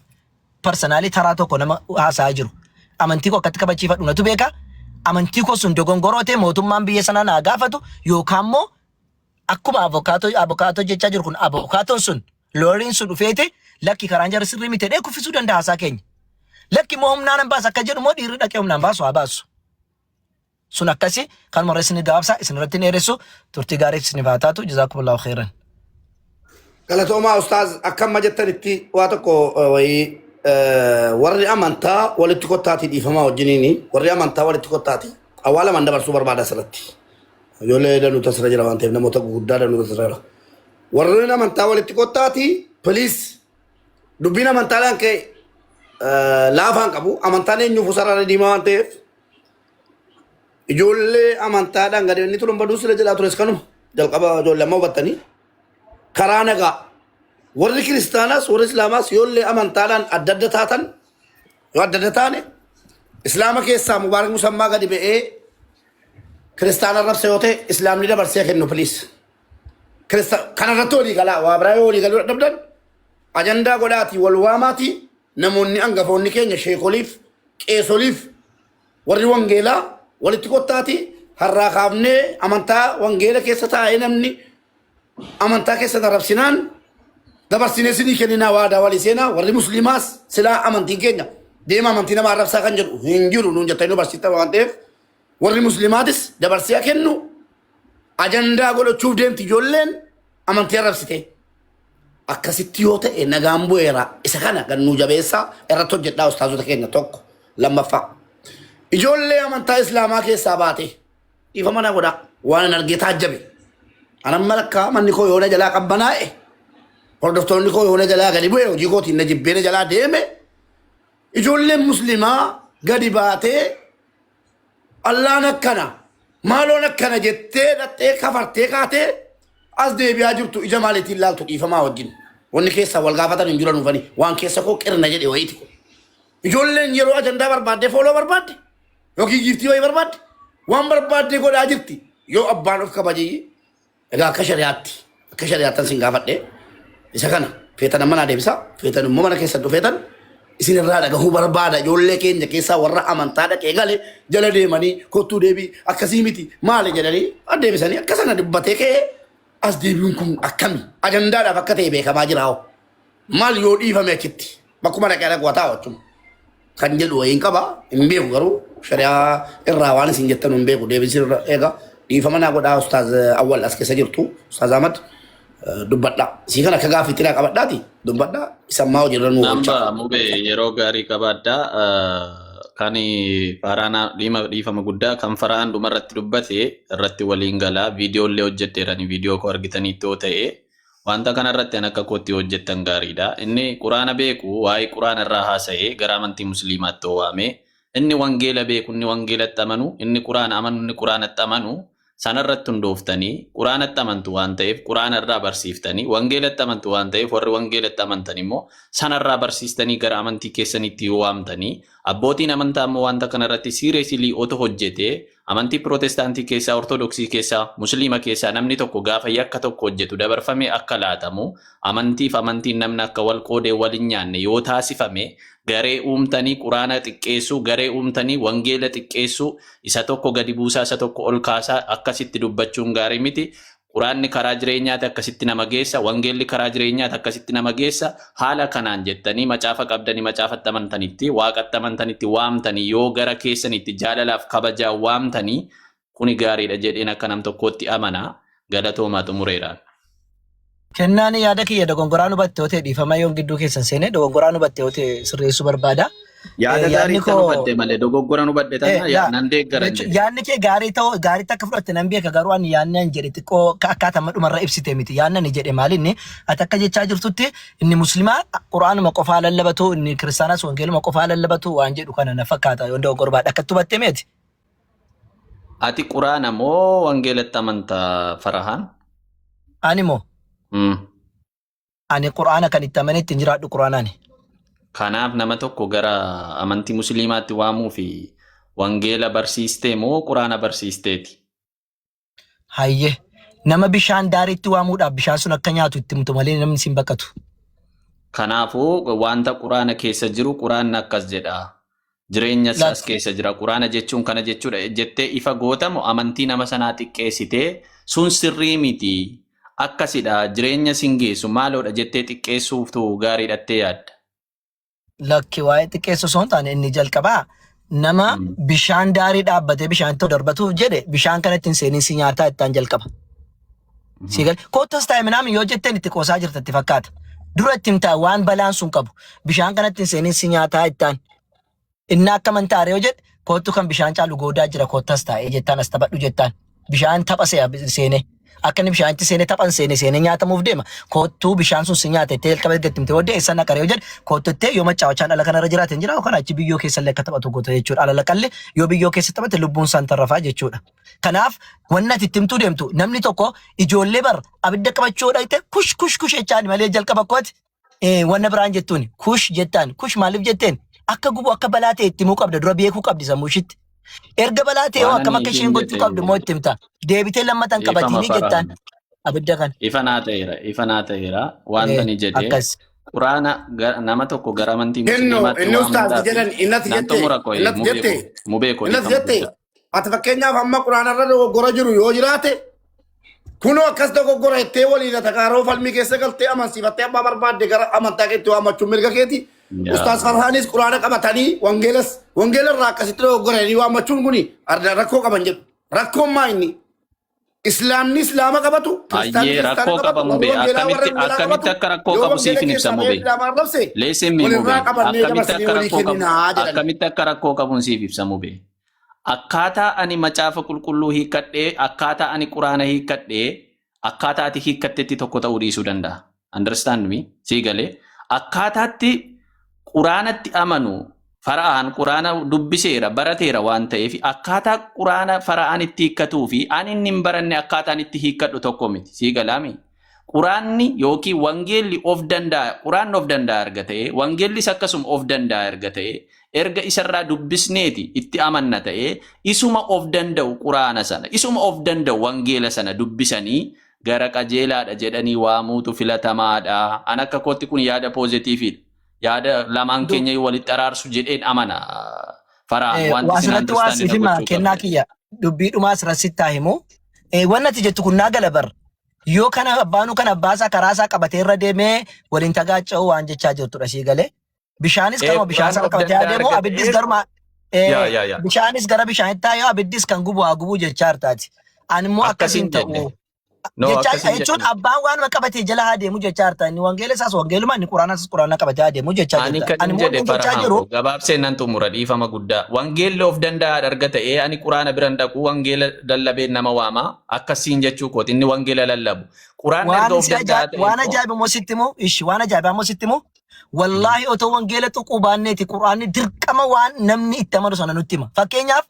personally taraa tokko nama haasa'aa jiru. Amantii koo akkatti kabachiifadhu natu beeka. Amantii koo sun dogongoroo ta'e mootummaan biyya sanaa naa gaafatu yookaan immoo akkuma avokaatoo jechaa jiru kun, avokaatoon sun, lawyeriin sun dhufeeti lakki karaan jarri sirrii miti jedhee kuffisuu danda'a haasaa keenya. Lakki immoo humnaan hin baasa akka jedhu immoo dhiirri dhaqee humnaan baasu haa baasu. Sun akkasi kanuma irra isin gabaabsa, isin irratti hin dheeressu. Turtii gaarii isiniif haa taatu. Jazaakumullahu khairan. Galatoomaa ustaaz. Akka amma jettanitti waa tokko wayii warri amantaa walitti kottaatii, dhiifamaa wajjiniini, warri amantaa walitti kottaatii awwaala man dabarsuu barbaada asirratti. Ijoollee danuutu asirra jira waan ta'eef, namoota gurguddaa danuutu asirra jira. Warreen amantaa walitti kottaatii please. Dubbiin amantaadhaan ka'e laafaan qabu. Amantaan eenyuuf sarara diimaa waan ta'eef, ijoollee amantaadhaan gadi inni turan baduu sila jedhaa tures kanuma jalqaba. Ijoollee amma hubattanii karaa nagaa, warri Kiristaanaas warri Islaamaas ijoollee amantaadhaan adda adda taatan yoo adda adda taane, Islaama keessaa Mubaarak Musammaa gadi ba'ee Kiristaana arrabsa yoo ta'e, Islaamni dabarsee kennu please. Kanarratti walii galaa. Waa biraa yoo walii galuu dadhabdan ajandaa godhaatii wal waamaatii, namoonni hangafoonni keenya sheekoliif qeesoliif warri wangeelaa walitti kottaatii, har'aa kaafnee amantaa wangeela keessa taa'ee namni amantaa keessa arrabsinaan dabarsinee sinii kenninaa waadaa walii seenaa. Warri Musliimaas silaa amantiin keenya deema amantii nama arrabsaa kan jedhu hin jiru nuun jettanii nu barsiiftan waan ta'eef, warri Muslimaatis dabarsee kennu ajandaa godhachuuf deemti ijoolleen amantii arrabsite. Akkasitti yoo ta'e nagaan bu'eera. Isa kana gannuu jabeessaa irratti hojjedhaa, ustaazota keenya. Tokko lammaffaa. Ijoollee amantaa Islaamaa keessaa baate, dhiifama na godhaa, waan hin argee taajjabe. Anan malakkaa manni koo yoona jalaa qabbanaa'e, hordoftoonni koo yoona jalaa gadi bu'e, hojii kootiin na jibbee na jalaa deeme, ijoolleen Muslimaa gadi baatee Allaan akkana, maaloon akkana jettee dhattee kafartee kaatee as deebi'aa jirtu ija maaliitiin laaltu, dhiifamaa wajjin? Wanni keessaa wal gaafatan hin jiran ufanii waan keessa koo qirna jedhe wayiiti. Ijoolleen yeroo ajandaa barbaaddee, follow barbaadde yookiin giiftii wayii barbaadde, waan barbaaddee godhaa jirti. Yoo abbaan of kabajee, egaa akka shari'aattan sin gaafadhe isa kana, feetan amma naa deebisa, feetan immoo mana keessan dhufeetan isin irraa dhagahuu barbaada. Ijoollee keenya keessaa warra amantaa dhaqee gale jala deemanii kottuu deebii akkasii miti maali jedhanii deebisanii akka sana dubbatee ka'ee as deebiin kun akkami ajandaadhaaf akka ta'e beekamaa jira hoo. Maal yoo dhiifame achitti bakkuma dhaqee dhaqu taa'u achuma kan jedhu wayiin qaba. Hin beeku garuu, shari'aa irraa waan isin jettan hin beeku. Deebisii irra eega. Dhiifama naa godhaa. Ustaaz Awwal as keessa jirtu, Ustaaz Ahmad dubbadhaa. Sii kan akka gaaffiitti naa qabadhaati dubbadhaa. Isa ammaa hojiirra nu oolcha. Namba mube yeroo gaarii qabaadhaa. Kan Faaraan dhiifama guddaa kan Faraan dhumarratti dubbate irratti waliin galaa. Viidiyoo illee hojjedheerani, viidiyoo koo argitaniitti yoo ta'e, wanta kanarratti an akka kootti hojjettan gaariidha. Inni Quraana beeku waa'ee Quraana irraa haasa'ee gara amantii Musliimaatti waame. Inni wangeela beeku, inni wangeelatti amanu, inni Quraana amanu, inni Quraanatti amanu, sanarratti hundooftanii Quraanatti amantu waan ta'eef Quraana irraa barsiiftanii, wangeelatti amantu waan ta'eef warri wangeelatti amantan immoo sanarraa barsiistanii gara amantii keessanitti yoo waamtanii, abbootiin amantaa immoo wanta kanarratti seriously otoo hojjetee, amantii Pirootestaantii keessaa, Ortodoksii keessaa, Musliima keessaa namni tokko gaafa yakka tokko hojjetu dabarfamee akka laatamu, amantiif amantiin namni akka wal qoodee wal hin nyaanne yoo taasifame, garee uumtanii Quraana xiqqeessuu, garee uumtanii wangeela xiqqeessuu, isa tokko gadi buusaa isa tokko ol kaasaa akkasitti dubbachuun gaarii miti. Quraanni karaa jireenyaati akkasitti nama geessa, wangeelli karaa jireenyaati akkasitti nama geessa. Haala kanaan jettanii macaafa qabdanii macaafatti amantanitti, waaqatti amantanitti waamtanii yoo gara keessanitti jaalalaaf kabajaa waamtanii kuni gaariidha jedheen akka nam tokkootti amana. Galatoomaa xumureeraan. Kennaan yaada kiyya dogongoraan hubatte yoo ta'e dhiifama yoon gidduu keessan seene dogongoraan hubatte yoo ta'e sirreessuu barbaada. Yaada Yaadni gaarii kan koo hubatte malee dogoggoran hubadhe tana yaa nan deeggaran jechuun jedhe. yaadni kee gaarii ta'uu gaariitti akka fudhatte nan beeka garuu ani yaadni ani jedhe xiqqoo akka akkaataa amma dhumarra ibsite miti yaadni ani jedhe maal inni ati akka jechaa jirtutti inni muslimaa quraanuma qofaa lallabatu inni kiristaanas wangeeluma qofaa lallabatu waan jedhu kana na fakkaata yoon dogoggora baadhe akkatti hubatte meeti. Ati quraana moo wangeelatti amanta Farahaan? Ani moo ani quraana kan itti amane ittiin jiraadhu quraanaani. Kanaaf nama tokko gara amantii musliimaatti waamuu fi wangeela barsiistee moo quraana barsiisteeti? Hayyee nama bishaan daariitti waamuudhaaf bishaan sun akka nyaatu itti himtu malee namni siin baqatu. Kanaafuu wanta quraana keessa jiru quraanni akkas jedha. Jireenya isaas Lakki. keessa jira. Quraana jechuun kana jechuudha jettee ifa gootamu amantii nama sanaa xiqqeessitee sun sirrii miti. Akkasidha jireenya sin geessu maaloodha jettee xiqqeessuuftu gaariidhattee yaadda. Lakki waa'ee xiqqeessu osoo hin taane inni jalqabaa nama bishaan daarii dhaabbatee bishaan itti darbatuuf jedhe bishaan kanatti hin seenin si nyaataa ittaan jalqaba. Si gal koottas taa'e minaamin yoo jetteen itti qoosaa jirta itti fakkaata. Dura itti himtaa waan balaan sun qabu bishaan kanatti hin seenin si nyaataa ittaan. Inni akka amantaa yoo jedhe koottu kan bishaan caalu goodaa jira koottas taa'ee jettaan as taphadhu jettaan. Bishaan tapha seenee. Akka inni bishaanitti seenee taphan seenee seenee nyaatamuuf deema. Koottuu bishaan sun si nyaate ittee jalqaba erga itti himte booddee eessa naqare yoo jedhe koottu ittee yoo maccaawachaan ala kanarra jiraate hin jira yookaan achi biyyoo keessa illee akka taphatu goota jechuudha. Ala laqallee yoo biyyoo keessa taphate lubbuun isaan tarrafaa jechuudha. Kanaaf wanni ati itti himtuu deemtu namni tokko ijoollee bar abidda qabachuu yoo dhaqxe kush kush kush jechaan malee jalqaba kooti wanna biraan jettuun kush jettaan kush maaliif jetteen akka gubu akka balaa ta'e itti himuu qabda dura beekuu qabdi sammuu ishiitti. Erga balaa ta'e hoo Waan akkam ani akka isiin isheen gochuu jedhe qabdu immoo itti himta. Deebitee lammatan dhiifama qabatiinii jettaan Farhaan. abidda kana. Ifa naa ta'eera. Ifa naa ta'eera. Wanta ni jedhe Akkas. quraana nama tokko gara amantii Kennu musliimaatti inni ustaas waamuudhaaf jedhan innati nan jette xumura qo'ee innati mubee jette koo mubee koo innati dhiifama jette guddaa. ati fakkeenyaaf amma quraanarra dogoggora jiru yoo jiraate kunoo akkas dogoggora jettee waliin atakaaroo falmii keessa galtee amansiifattee abbaa barbaadde gara amantaa keetti waammachuun mirga keeti. Ustaas Farhaanis quraana qabatanii wangeelas wangeela irraa akkasitti dogoggoranii waammachuun kuni arda rakkoo qaban jedhu. Rakkoon maa inni? Islaamni islaama qabatu, kiristaanni Ayyee kiristaana rakkoo qabatu, qaba warri mubee wangeelaa warra akkamitti wangeelaa akkamitti qabatu. akka rakkoo Yoo qabu wangeela siif hin ibsa keessaa bahee mubee. islaama arrabse Leesin mi walirraa mubee qabannee akkamitti dabarsinee akka walii rakkoo qabu kenninaa jedhani. akkamitti akka rakkoo qabuun siif ibsa mubee. Akkaataa ani macaafa qulqulluu hiikkadhee akkaataa ani quraana hiikkadhee akkaataa ati hiikkattetti tokko ta'uu dhiisuu danda'a. Understand me? Sii galee akkaataatti quraanatti amanu fara'aan quraana dubbiseera barateera waan ta'eef akkaataa quraana fara'aan itti hiikkatuu fi ani inni hin baranne akkaataan itti hiikkadhu tokko miti. Sii galaami? Quraanni yookiin wangeelli of danda'a quraanni of danda'a erga ta'e wangeellis akkasuma of danda'a erga ta'e erga isarraa dubbisneeti itti amanna ta'e isuma of danda'u quraana sana isuma of danda'u wangeela sana dubbisanii gara qajeelaadha jedhanii waamuutu filatamaadha. An akka kootti kun yaada poozitiiviidha. Yaada lamaan keenya walitti araarsu jedheen amana. Faraan wanti Waa isin asirratti waa understand siif na hima gochuu kennaa qabdan. kiyya dubbii dhumaa asirratti sitti haa himu. Wanni ati jettu kun naa gala bar. Yoo kana abbaanuu kana abbaasaa karaa isaa qabatee irra deemee waliin tagaacca'uu waan jechaa jirtudha sii galee. Bishaanis karuma bishaan Quraan sana of qabatee haa danda'a deemu erga abiddis ta'ee garuma yaa yaa yaa bishaanis gara bishaanitti haa yaa'u abiddis kan gubu haa gubuu jechaa jirtaati. Ani immoo akkasiin akkasiin ta'u. jenne. No Jechaa akkasiin jechuun jenne. abbaan waanuma qabatee jala haa deemu jechaa jirta. Inni wangeela isaas wangeeluma inni quraana isaas quraana qabatee haa deemu jechaa Ani jirta. kan Ani hin immoo jedhe wanni jechaa Farhaan jiru koo gabaabsee nan xumura dhiifama guddaa. Wangeelli of danda'aadha erga ta'ee ani quraana biran dhaqu wangeela lallabeen nama waama akkasiin jechuu kooti inni wangeela lallabu. Quraanni erga waan of si danda'a ajaa ta'e waan immoo ajaa'iba immoo sitti himu ishi waan ajaa'ibaa immoo sitti himu wallaahi otoo wangeela tuquu baanneeti quraanni dirqama waan namni itti amanu sana nutti hima. Fakkeenyaaf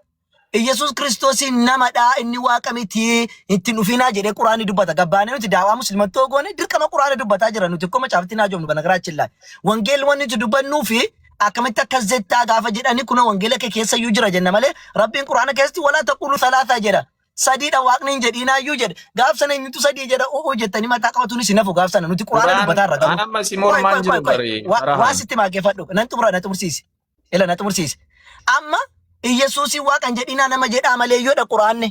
Iyyasuus Kiristoosiin namadha inni waaqa miti ittiin dhufinaa jedhee quraanni dubbata. Gabbaanee nuti daawaa musliimattoo goone dirqama quraana dubbataa jira nuti akkuma macaafatti naa joomnu banagaraachin laa. Wangeelli wanni nuti dubbannuu fi akkamitti akkas jettaa gaafa jedhani kuna wangeela kee keessa iyyuu jira jenna malee rabbiin quraana keessatti walaa taqulu salaasaa jedha. Sadiidha waaqni hin jedhiinaa iyyuu jedhe. Gaaf sana eenyutu sadii jedha o'oo jettanii mataa qabatuunis hin hafu gaaf sana nuti quraana Quraan dubbataa irra an garuu. amma si Qoy mormaan qoy qoy jiru qoy bari waa Farhaan. sitti maaggeeffadhu nan xumura na xumursiisi. Ila na xumursiisi. Amma Iyyasuusii waaqa hin jedhinaa nama jedhaa malee yoodha quraanni.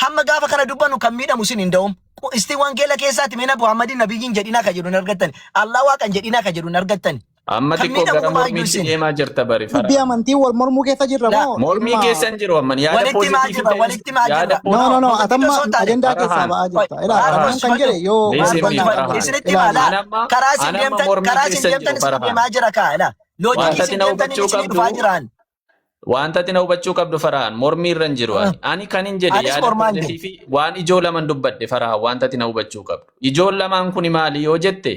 Hamma gaafa kana dubbannu kan miidhamu isin hin da'um. Isti wangeela keessaatti mee Nabi Muhammadin nabiyyiin jedhinaa ka jedhu hin argattani. Allah waaqan jedhinaa ka jedhu hin argattani. Amma Kan xiqqoo miidhamu gara dhumaayyuu mormiitti isin. deemaa jirta bari Dubbii Farhaan. amantii wal mormuu keessa jirra Laa moo Mormii dhimma keessa hin jiru amman yaada walitti maa poozitiivii jirra ta'e walitti maa yaada jirra. No, No no, no. mormii Atamma osoo hin taane. ajandaa keessaa Farhaan. ba'aa Qoy jirta. Ilaa Maarqos Farhaan kan cufadhu. jedhe yoo wal Listen me Maarqos hubannaa cufadhu. Farhaan. Isinitti himaa ilaali. laa. Anamma Karaa isin anamma deemtan mormii karaa isin keessa hin deemtan jiru isin Farhaan. deemaa jira kaa laa. Loojikii Wanta isin ati na deemtaniin hubachuu isinii dhufaa qabdu jiraan. Wanta ati na hubachuu qabdu Farhaan mormii irra hin jiru ani. Ani kan hin jedhe Anis yaada mormaan jiru. poozitiivii waan ijoo laman dubbadhe Farhaan wanta ati na hubachuu qabdu. Ijoon lamaan kuni maali yoo jette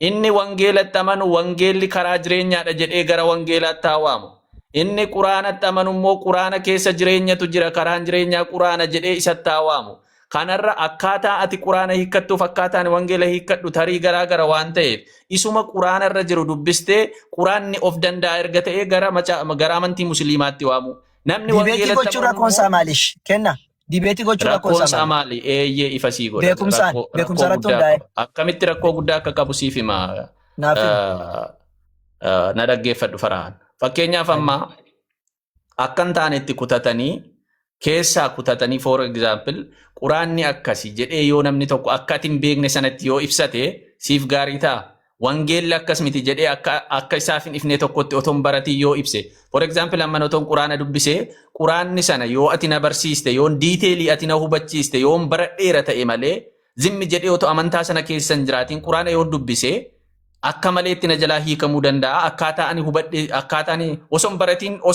inni wangeelatti amanu wangeelli karaa jireenyaadha jedhee gara wangeelaatti haa waamu. Inni quraanatti amanu immoo quraana keessa jireenyatu jira karaan jireenyaa quraana jedhee isatti haa waamu. Kanarra akkaataa ati quraana hiikkattuuf akkaataa ani wangeela hiikkadhu tarii garaa gara waan ta'eef isuma quraana irra jiru dubbistee quraanni of danda'a erga ta'ee gara gara amantii musliimaatti waamu. Namni Dibeetii wangeelatti gochuun amanu rakkoon isaa immoo maalish? Kenna. Dibeetii gochuun rakkoon rakkoon isaa isaa maali? maali? Eeyyee ifa sii godha. Beekumsaan Rakkoo beekumsa rakkoo irratti guddaa hundaa'e qaba. Akkamitti rakkoo guddaa akka qabu siif hima. naaf himi. Na dhaggeeffadhu Farhaan. Fakkeenyaaf amma akka hin taanetti kutatanii keessaa kutatanii for example quraanni akkasi jedhee yoo namni tokko akka ati hin beekne sanatti yoo ibsate siif gaarii ta'a. Wangeelli akkas miti jedhee akka isaaf hin ifne tokkotti otoo hin baratiin yoo ibse. For example amma otoon quraana dubbisee quraanni sana yoo ati na barsiiste yoon detailii ati na hubachiiste yoon baradheera ta'e malee zimmi jedhee otoo amantaa sana keessa hin jiraatiin quraana yoo dubbisee akka maleetti na jalaa hiikamuu danda'a. Akkaataa ani hubadhe akkaataa ani osoo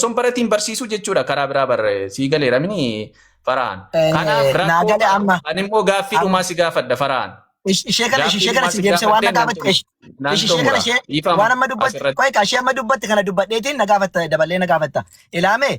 hin baratiin barsiisuu jechuudha karaa biraa barre sii galeera mini Farhaan. Kanaaf Naa rakkoo gale qaba. amma Ani immoo gaaffii amma dhumaa si gaafadha Farhaan. Ishee kana Gaaffii ishee kana dhumaa si si deebisee waan na gaafadhee nan gaafatte xumura. Nan ishee kana xumura. ishee Dhiifama waan amma dubbatte asirratti. qoy ka ishee amma dubbatte kana dubbadheetiin na gaafatta daballee na gaafatta. Ilaame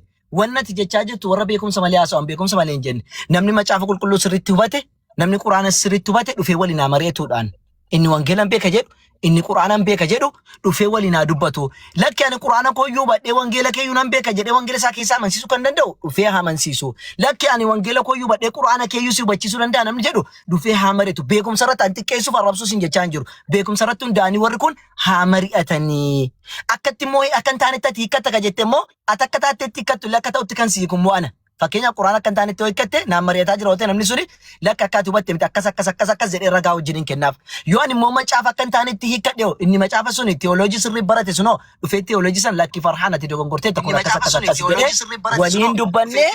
wanni ati jechaa jirtu warra beekumsa malee haasa'an beekumsa malee hin jenne. Namni macaafa qulqulluu sirriitti hubate namni quraana sirriitti hubate dhufee waliin haa mari'atuudhaan. Inni wangeelan beeka jedhu inni quraanan beeka jedhu dhufee waliin haa dubbatu. Lakki ani quraana kooyyuu hubadhee wangeela keeyyuu nan beeka jedhee wangeela isaa keessaa amansiisuu kan danda'u dhufee haa amansiisu. Lakki ani wangeela kooyyuu hubadhee quraana keeyyuu si hubachiisuu danda'a namni jedhu dhufee haa mari'atu. Beekumsa irratti an xiqqeessuuf arrabsuus hin jechaa hin jiru. Beekumsa irratti hundaa'anii warri kun haa mari'atanii. Akkatti immoo akka hin taanetti ati hiikkatta ka jette immoo ati akka taattetti hiikkattu illee akka ta'utti kan si hiiku immoo ana. Fakkeenyaaf quraana akka hin taanetti yoo hiikkatte naan mari'ataa jira yoo ta'e namni suni lakka akka ati hubatte miti akkas akkas akkas akkas jedhee ragaa wajjin hin kennaaf. Yoo ani immoo macaafa akka hin taanetti hiikkadhe hoo inni macaafa suni teoloojii sirrii barate sunoo dhufee teoloojii san lakki Farhaan ati dogongorteetta kun akkas akkas akkas jedhee waliin dubbannee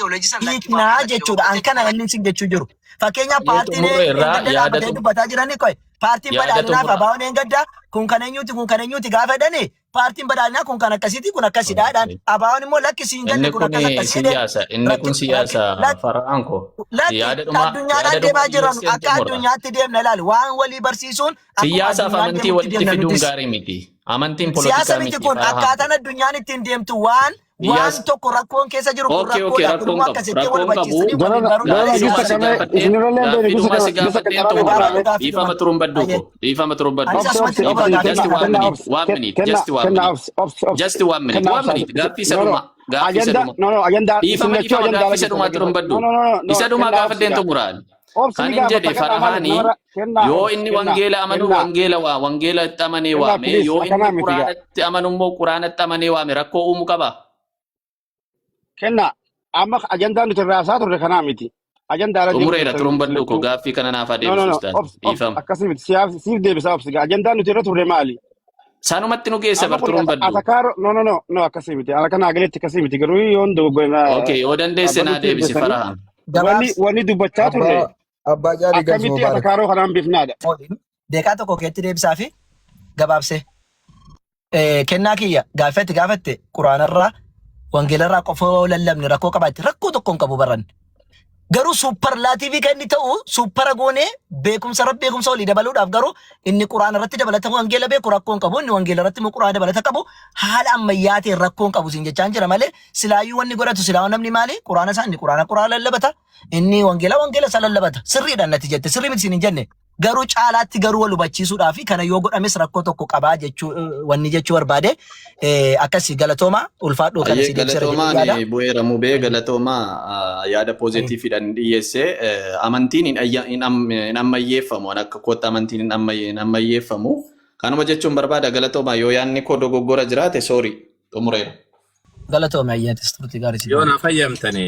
hiiknaa jechuudha. An kana inni sin jechuu jiru. Fakkeenyaaf Yoo paartiin xumurre irraa eengadda yaada dhaabbatee dubbataa jiranii qoy paartiin yaada badhaadhinaa fi xumura. abaawoon eengaddaa kun kan eenyuuti kun kan eenyuuti gaafa jedhani paartiin badhaadhinaa kun kan akkasiiti kun akkasidha jedhaan abaawoon immoo lakki siin Inni galle kun kun akkas akkasii jedhe siyaasa. Inni kun rakki siyaasa rakki Farhaan koo. lakki Yaada dhumaa addunyaadhaan yaada dhumaa deemaa jiran dhiyeesseen akka xumura. addunyaatti deemna ilaali waan walii barsiisuun akkuma Siyaasaaf addunyaan amantii deemutti walitti deemna fiduun nutis. gaarii miti. Amantiin Siyaasa polotikaa miti miti kun Farhaan koo. akkaataan addunyaan ittiin deemtu waan waan Siyaasa tokko rakkoon keessa jiru kun Okay, okay, rakkoodha. Kun rakkoon immoo qabu. akkasitti wal Rakkoon qabu. hubachiisanii waliin Jara baruudha jara malee Gaaffii gisa dhumaa siyaasa si kame miti. gaafadheen isinirrallee beene gaaffii gisa dhumaa si kana gisa gaafadheen qaraabe xumura. Gaafadhu qaraabe. gaaffii Dhiifama dhumaa. turuun badduu Ayyee. koo. Dhiifama turuun badduu. Anis Obsi asumatti obsi xumura obsi Dhiifama. gaaffii Just kenna one kenna minute. obsi One minute. kenna Just one kenna minute. obsi obsi obsi Just one minute. kenna One obsi minute. Gaaffii isa no no dhumaa. Gaaffii isa agenda dhumaa. no no agenda isin Dhiifama lachuu dhiifama agendaa gaaffii isa jirtan dhumaa turuun no badduu. no no no Isa dhumaa kenna obsi gaafadheen gaa xumuraan. obsi Kan ni hin gaafata jedhe kenna maaliif Farhaanii namarra kenna yoo obsi inni kenna wangeela amanu kenna wangeela waa wangeela itti amanee kenna waame please yoo inni akkanaa miti gaa quraanatti amanu immoo quraanatti amanee waame rakkoo uumuu qaba. kenna amma ajandaa nuti irraa haasaa turre kanaa miti ajandaa irra deemu Xumureera jirtan turuun isin badduu koo lachuu gaaffii kana naaf haa no no deebisu no ustaaz. obsi obsi Dhiifama. akkasii miti siif deebisa obsi gaa ajandaan nuti irra turre maali Sanumatti nu geessa amma bar kun turuun badduu. atakaaro no no no no akkasii miti ala kana agaletti akkasii miti garuu yoon dogoggore Okay, yoo dandeesse naa dhaabbalutti deebisi deebisanii Farhaan. wanni Gabaabsi wanni dubbachaa turre Abbaa abbaa caalii galchi akkamitti mubaarak. atakaaroo kanaan bifnaadha. deeqaa tokko keetti deebisaa fi gabaabsee. Kennaa kiyya gaaffii ati gaafatte quraanarraa wangeelarraa qofa yoo lallabne rakkoo qabaatti rakkoo tokko hin qabu baran. Garuu superlative kan inni ta'u super goonee beekumsa irratti beekumsa walii dabaluudhaaf garuu inni quraana irratti dabalata wangeela beeku rakkoo hin qabu inni wangeela irratti immoo quraana dabalata qabu haala ammayyaa ta'een rakkoo hin qabu siin jechaan jira malee silaayyuu wanni godhatu silaa namni maali quraana isaa inni quraana quraana lallabata inni wangeela wangeela isaa lallabata sirriidha natti jette sirrii miti siin hin jenne garuu caalaatti garuu wal hubachiisuudhaa fi kana yoo godhames rakkoo tokko qabaa jechuu wanni jechuu barbaade akkasii galatooma ulfaadhuu kana Ayyee si deebisera jedhee galatoomaan yaada. bu'eera mubee galatoomaa yaada positivedhaan dhiyeesse amantiin hin ayya- hin am- hin ammayyeeffamu an akka kootti amantiin hin ammayyeeffamu kanuma jechuun barbaada galatoomaa yoo yaadni koo dogoggora jiraate sorry xumureera. Galatoome ayyaatis turtii gaarii si Yoo godhe. na fayyamtani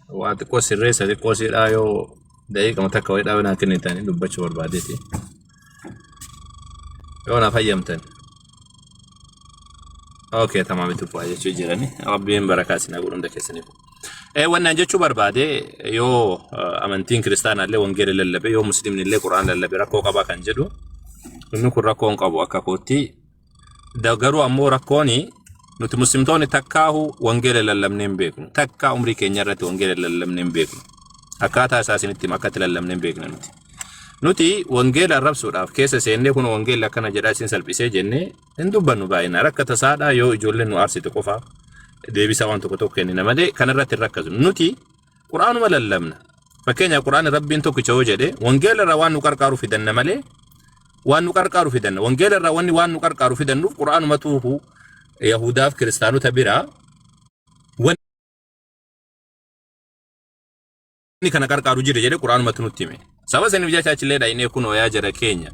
Waa xiqqoo sirreessa xiqqoo siidhaa yoo daqiiqama takka wayii dhaabee naa kennitanii dubbachuu barbaadeeti. Yoo na fayyamtan. Okay, tamaam itti fufaa jechuu jirani. Rabbiin barakaa isin haa godhu hunda keessaniif. Wannaan jechuu barbaade yoo amantiin kiristaanaa illee wangeela lallabe yoo musliimni illee quraan lallabe rakkoo qabaa kan jedhu inni kun rakkoo hin qabu akka kootti. Garuu ammoo rakkooni nuti muslimtoonni takkaahu wangeela lallabnee hin beeknu. Takkaa umrii keenya irratti wangeela lallabnee hin beeknu. Akkaataa isaa isinitti hima akka itti lallabnee hin beekne nuti. Nuti wangeela arrabsuudhaaf keessa seennee kun wangeelli akkana jedhaa isin salphisee jennee hin dubbannu baay'inaan. Rakka tasaadhaa yoo ijoolleen nu aarsite qofa deebisaa waan tokko tokko kennina malee kanarratti hin rakkatu. Nuti quraanuma lallabna. Fakkeenyaaf quraanni rabbiin tokkicha yoo jedhe wangeela irraa waan nu qarqaaru fidanna malee waan nu qarqaaru fidanna. Wangeela irraa wanni waan nu qarqaaru fidannuuf quraanumatu Yahudaaf kiristaanota biraa wanni kana qarqaaru jira jedhe quraanumatu nutti hime. Saba saniif jecha achillee dhaynee kunoo yaa jara keenya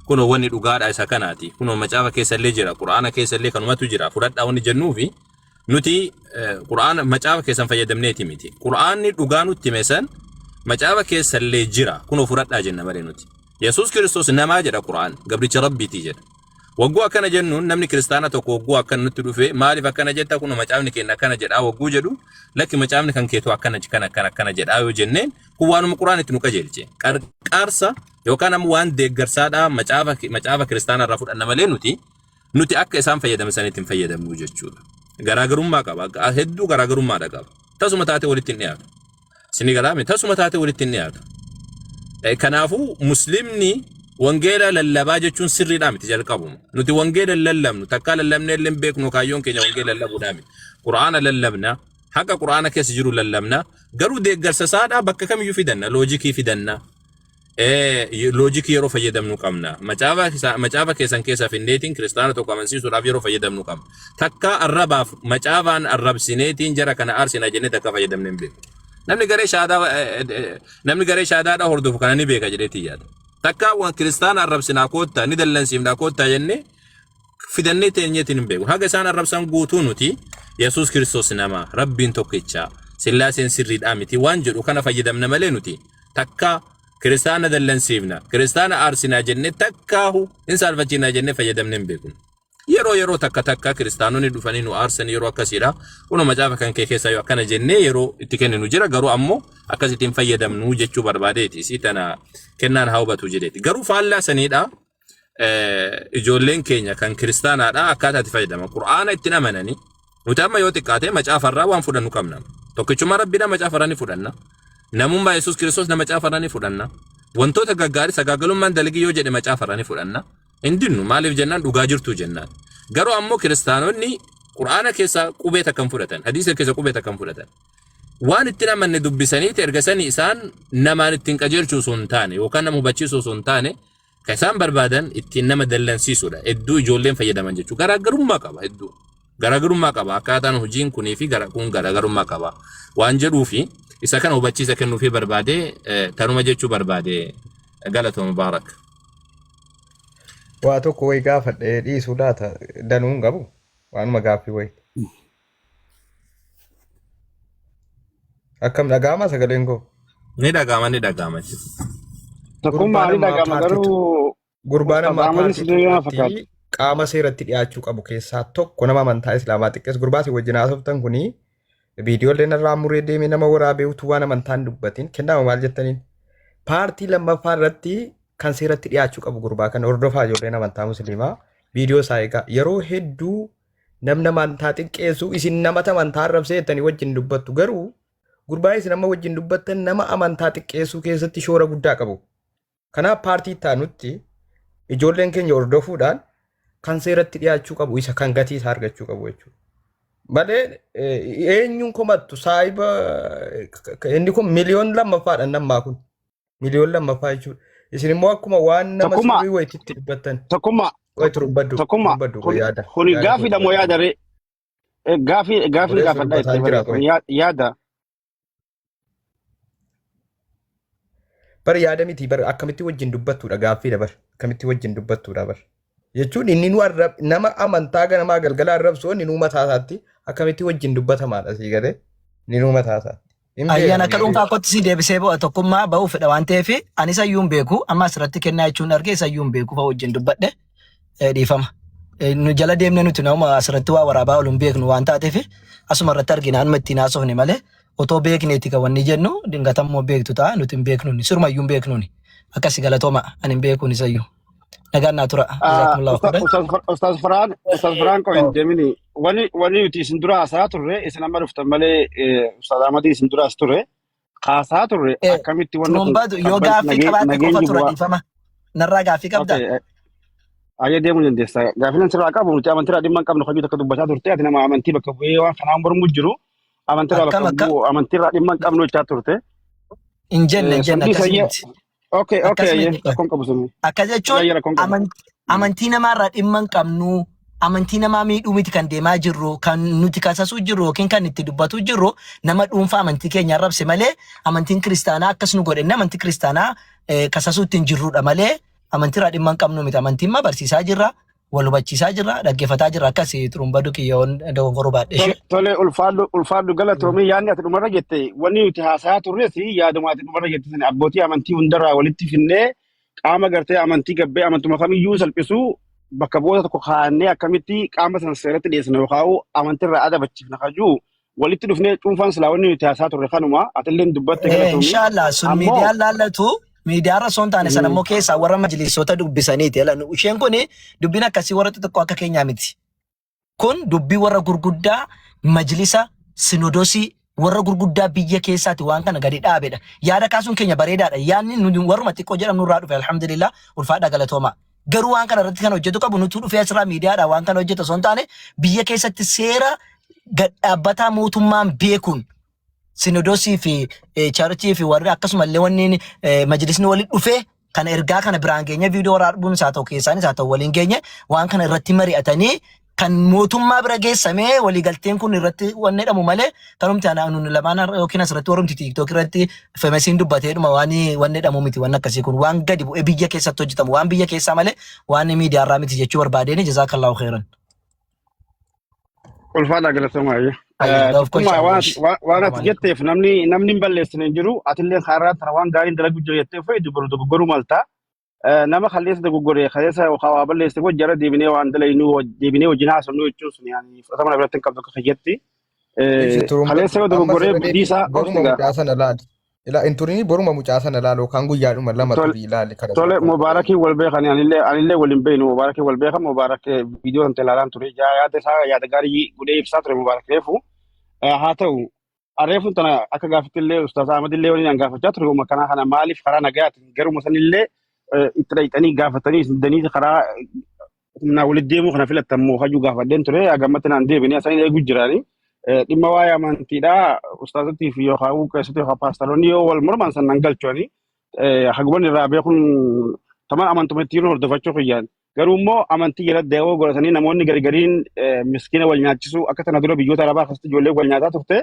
kunoo wanni dhugaadha isa kanaati kunoo macaafa keessallee jira quraana keessallee kanumatu jira fudhadhaa wanni jennuufi nuti quraana macaafa keessan fayyadamneeti miti. Quraanni dhugaa nutti hime san macaafa keessallee jira kunoo fudhadhaa jenna malee nuti. Yesuus Kiristoos namaa jedha quraan gabricha rabbiiti jedha. Wagguu akkana jennuun namni kiristaana tokko wagguu akkana nutti dhufe maaliif akkana jetta kunoo macaafni keenya akkana jedhaa wagguu jedhu lakki macaafni kan keetu akkana kana akkana akkana jedhaa yoo jenneen kun waanuma quraan itti nu qajeelche. Qarqaarsa yookaan ammoo waan deeggarsaadhaa macaafa macaafa kiristaanaa irraa fudhanna malee nuti nuti akka isaan fayyadaman sanitti hin fayyadamnu jechuudha. Garaagarummaa qaba. Hedduu garaagarummaadha qaba. Tasuma taatee walitti hin dhiyaatu. Isinii galaame tasuma taatee walitti hin dhiyaatu. Kanaafuu muslimni wangeela lallabaa jechuun sirriidhaa miti jalqabuma. Nuti wangeela hin lallabnu takkaa lallabnee illee hin beeknu kaayyoon keenya wangeela lallabuudhaa miti. Qura'aana lallabna haqa qura'aana keessa jiru lallabna garuu deeggarsa isaadhaa bakka kamiyyuu fidanna loojikii fidanna. Loojikii yeroo fayyadamnu qabna. Macaafa keessan keessa finneetiin kiristaana tokko amansiisuudhaaf yeroo fayyadamnu qabna. Takkaa arrabaaf macaafaan arrabsineetiin jara kana aarsina jennee takka fayyadamne hin beeku. Namni garee shaadaa namni garee shaadaadhaa hordofu kana ni beeka jedheetiin yaada. Takkaa waan kiristaana arrabsinaa koottaa ni dallansiifnaa koottaa jennee fidannee teenyeetiin hin beeku. Haga isaan arrabsan guutuu nuti Yesuus Kiristoos nama Rabbiin tokkicha Sillaaseen sirriidhaa miti waan jedhu kana fayyadamna malee nuti takka kiristaana dallansiifna kiristaana aarsinaa jennee takkaahu hin saalfachiinaa jennee fayyadamne hin beeknu. Yeroo yeroo takka takka kiristaanonni dhufanii nu aarsan yeroo akkasiidha. Kunoo macaafa kan kee keessaa yoo akkana jennee yeroo itti kenninu jira garuu ammoo akkasitti hin fayyadamnu jechuu barbaadeeti. Isii tana kennaan haa hubatu jedheeti. Garuu faallaa saniidha. Ijoolleen keenya kan kiristaanaadha akkaataa itti fayyadaman qur'aana ittiin amananii nuti amma yoo xiqqaate macaafarraa waan fudhannu qabna tokkichummaa rabbiidha macaafarraa ni fudhanna namummaa yesuus kiristoos na macaafarraa ni fudhanna wantoota gaggaarii sagaagalummaan dalagii yoo jedhe macaafarraa ni fudhanna hin dinnu maaliif jennaan dhugaa jirtu jennaan garuu ammoo kiristaanonni qur'aana keessaa qubee takka hin fudhatan hadiisa keessa qubee takka hin fudhatan waan ittiin amanne dubbisaniiti erga sanii isaan namaan ittiin qajeelchuu osoo hin taane yookaan nama hubachiisuu osoo hin taane Kan isaan barbaadan ittiin nama dallansiisuudha. Hedduu ijoolleen fayyadaman jechuudha. Garaagarummaa qaba hedduu. Garaagarummaa qaba. Akkaataan hojiin kunii fi kun garaagarummaa qaba. Waan jedhuu fi isa kana hubachiisa kennuufii barbaade tanuma jechuu barbaade galatooma Mubaarak. Waa tokko wayi gaafadhe dhiisuu laata danuu hin qabu waanuma gaaffii wayi. Akkam dhaga'ama sagaleen koo? Ni dhaga'ama ni dhaga'ama jechuudha. Tokkummaa Gurbaan ni ammaa dhaga'ama paartii garuu gurbaan Ustaaz ammaa Ahmadis paartii illee nama tokkotti fakkaata. qaama seeratti dhiyaachuu qabu keessaa tokko nama amantaa islaamaa xiqqeessu gurbaa isin wajjin haasoftan kuni viidiyoolee narraa muree deemee nama waraabee utuu waan amantaa hin dubbatin kennama maal jettaniin paartii lammaffaa irratti kan seeratti dhiyaachuu qabu gurbaa kana hordofaa ijoolleen amantaa musliimaa viidiyoo isaa eegaa yeroo hedduu namni amantaa xiqqeessu isin namata amantaa arrabsee jettanii wajjin dubbattu garuu gurbaan isin amma wajjin dubbattan nama amantaa xiqqeessuu keessatti shoora guddaa qabu. Kanaaf paartii itti aanutti ijoolleen keenya hordofuudhaan kan seeratti dhiyaachuu qabu isa kan gatii isaa argachuu qabu jechuudha. Malee eenyuun komattu saahiba inni kun miliyoon lammaffaadha nammaa kun. Miliyoon lammaffaa jechuudha. Isin immoo akkuma waan nama Tokkummaa sirrii wayititti dubbattan. tokkummaa Qoy turubbaddu tokkummaa turubbaddu kun qoy yaada kuni yaada koo gaafiidha moo dubbadhu. yaada ree? Gaafii gaafiin Obboleessa gaafadhaa dubbataa jettee jira bare kun qoy. yaada. Bar yaada miti bar akkamitti wajjin dubbattuudha gaaffiidha bar akkamitti wajjin dubbattuudha bar. Jechuun inni nu arrab nama amantaa ganamaa galgala arrabsu inni nu mataa isaatti akkamitti wajjin dubbatamaadha sii galee inni nu mataa isaatti. Hin Ayyaan beekan akka hin dhuunfaa beeku. kootti si deebisee bu'a tokkummaa ba'uu fedha waan ta'eef ani isayyuu hin beeku amma asirratti kennaa jechuun arge isayyuu hin beeku fa'a wajjin dubbadhe dhiifama. Nu jala deemnee nuti nama asirratti waa waraabaa oolu hin beeknu waan taateef asuma irratti argina anuma ittiin haasofne malee otoo beekneeti kan wanni jennu dingatammoo beektu ta'a nuti hin beeknuuni sirumayyuu hin beeknuuni akkasi galatooma ani hin beekuun isayyuu. Nagaan naa tura. Jazaakumullahu khairan. Ustaaz Farhaan Ustaaz Farhaan qaba hin deemini. Wani nuti isin dura haasaa turre isin amma dhuftan malee Ustaaz Ahmadii isin dura as turre haasaa turre akkamitti wanni kun Turumbadu yoo qabban gaaffii qabaatte qofa nageenyi tura bu'aa. dhiifama. Narraa gaaffii qabdaa? Okay, ayyee deemuu dandeessa. Gaaffiin sirraa qabu nuti amantiirraa dhimma hin qabnu hojii takka dubbachaa turte ati nama amantii bakka bu'ee waan kanaan mormu jiru amantiirraa Akkam bakka akkam bu'u amantiirraa dhimma hin qabnu jechaa turte. hin jenne hin jenne San dhiisa akkasii ayyee. miti. Okay, Akkas ayyee miti. rakkoon qabu sun. Akkas jechuun Ayyee rakkoon qabu. amantii namaarraa dhimma hin qabnu, amantii namaa miidhuu miti kan deemaa jirru, kan nuti kasasuu jirru yookiin kan itti dubbatu jirru nama dhuunfaa amantii keenya arrabse malee amantiin kiristaanaa akkas nu godhe amantii kiristaanaa kasasuu ittiin jirrudha malee amantiirraa dhimma hin qabnu miti. Amantiin ma barsiisaa jirra, wal hubachiisaa jirra, dhaggeeffataa jirra akkas xurumbadu kiyyoon dogongoruu baadhe ishee. Tole ulfaadhu ulfaadhu galatoomii yaadni ati dhumarra jette wanni nuti haasayaa turres yaaduma ati dhumarra jette sana abbootii amantii hundarraa walitti finnee qaama gartee amantii gabbee amantuma kamiyyuu salphisuu bakka bu'oota tokko kaa'annee akkamitti qaama sana seeratti dhiyeessina yookaan amantiirraa adabachiifna kajuu walitti dhufnee cuunfaan silaa wanni nuti haasaa turre kanuma atillee dubbatte galatoomii Inshallah sun ammoo miidiyaan laallatu miidiyaarra osoo hin taane sana immoo keessaa warra majlisoota dubbisaniiti. Ela, isheen kun dubbiin akkasii warra xixiqqoo akka keenyaa miti. Kun dubbii warra gurguddaa majlisa sinodosii warra gurguddaa biyya keessaati waan kana gadi dhaabedha. Yaada kaasuun keenya bareedaadha. Yaadni nu warruma xiqqoo jedhamnu irraa dhufe alhamdulillah ulfaadha galatooma. Garuu waan kana irratti kan hojjetu qabu nutu dhufee asirraa miidiyaadha waan kana hojjetu osoo hin taane biyya keessatti seera gad dhaabbataa mootummaan beekuun sinodosii fi charchii fi warri akkasumallee wanni majlisni walitti dhufee kana ergaa kana biraan geenye viidiyoo waraabuun isaa ta'u keessaanis haa ta'u waliin geenye waan kana irratti mari'atanii kan mootummaa bira geessamee waliigalteen kun irratti wanni jedhamu malee kanumti ana nun lamaan har'a yookiin asirratti warrumti TikTok irratti femesiin dubbateedhuma waan wanni jedhamu miti waan akkasii kun waan gadi bu'ee biyya keessatti hojjetamu waan biyya keessaa malee waan miidiyaa irraa miti jechuu barbaadeen jazaakallahu khairan. Ulfaadhaa galatoomaa ayyee. Ayya, of course, Tokkummaa waan Abush. waan ati jetteef namni hin balleessine hin jiru atillee karaa tana waan gaariin dalagu jira jettee fayyadu boru dogoggoruu malta. Nama kaleessa dogoggore kaleessa yookaan waa balleesse wajji jara deebinee waan dalaynu deebinee wajjin haasofnu jechuun sun yaani fudhatama na biratti hin qabdu akka fayyatti. Ibsi Kaleessa turumbadhu yoo amma dogoggoree sirra badii deebi isaa boruma obsiga. mucaa sana laali. Ilaa hin turini boruma mucaa sana laali yookaan guyyaadhuma lama Tole turii ilaali kana tole sana qulqullaa'e. mubaarakii wal beekan anillee waliin beeknu mubaarakii wal beekan mubaarak viidiyoo kan ilaalaan ture yaada isaa yaada gaarii godhee ibsaa ture mubaarak reefu haa ta'u reefu tana akka gaafitti illee ustaaz Ahmad illee waliin an gaafachaa ture uma kanaa kana maaliif karaa nagayaatiin garuma sanillee itti dhayxanii gaafatanii isin danii karaa humnaa walitti deemuu kana filattan moo hajuu gaafadheen ture hagammatti naan deebine asanii eeguu jiraani. Dhimma waa'ee amantiidhaa ustaazotii fi yookaan qeessota yookaan paastaroonni yoo wal morman san nan galchuani. Haguban irraa beekuun taman amantuma ittiin hordofachuu kiyyaan. Garuu immoo amantii jalatti da'oo godhatanii namoonni gargariin miskiina wal nyaachisuu akka tana dura biyyoota arabaa keessatti ijoollee wal nyaataa turte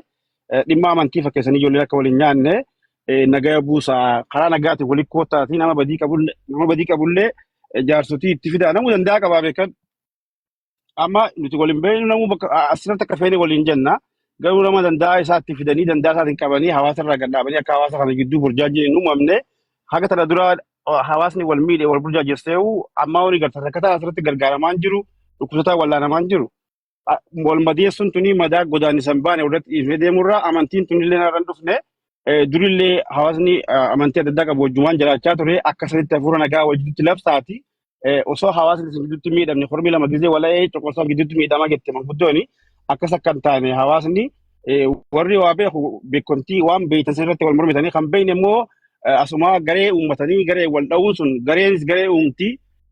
dhimma amantii fakkeessanii ijoolleen akka wal hin nyaanne nagaya buusaa karaa nagaatiin walitti koottaatii nama badii qabullee nama badii qabullee jaarsotii itti fidaa namuu danda'a qabaa beekan amma nuti waliin beeknu namuu bakka asirratti akka feene waliin jenna garuu nama danda'a isaa itti fidanii danda'a isaatiin qabanii hawaasa irraa gad dhaabanii akka hawaasa kana gidduu burjaajiin hin uumamne haga tana dura hawaasni wal miidhe wal burjaajesseewu ammaa wani garta rakkataa asirratti gargaaramaan jiru dhukkubsataa wallaanamaan jiru. Wal madeessuun tuni madaa godaannisa hin baane irratti dhiifnee deemurraa amantiin tunillee narra hin dhufne durillee hawaasni amantii adda addaa qabu wajjumaan jiraachaa ture akka sanitti hafuura nagaa wal jidduutti labsaati. Osoo hawaasni isin gidduutti miidhamne hormi lama gizee wala'ee coqorsaa gidduutti miidhamaa jette manguddooni akkas akka hin taane hawaasni warri waa beeku beekumtii waan beektan irratti wal mormitanii kan beekne immoo asumaa garee uummatanii garee wal dha'uun sun gareenis garee uumti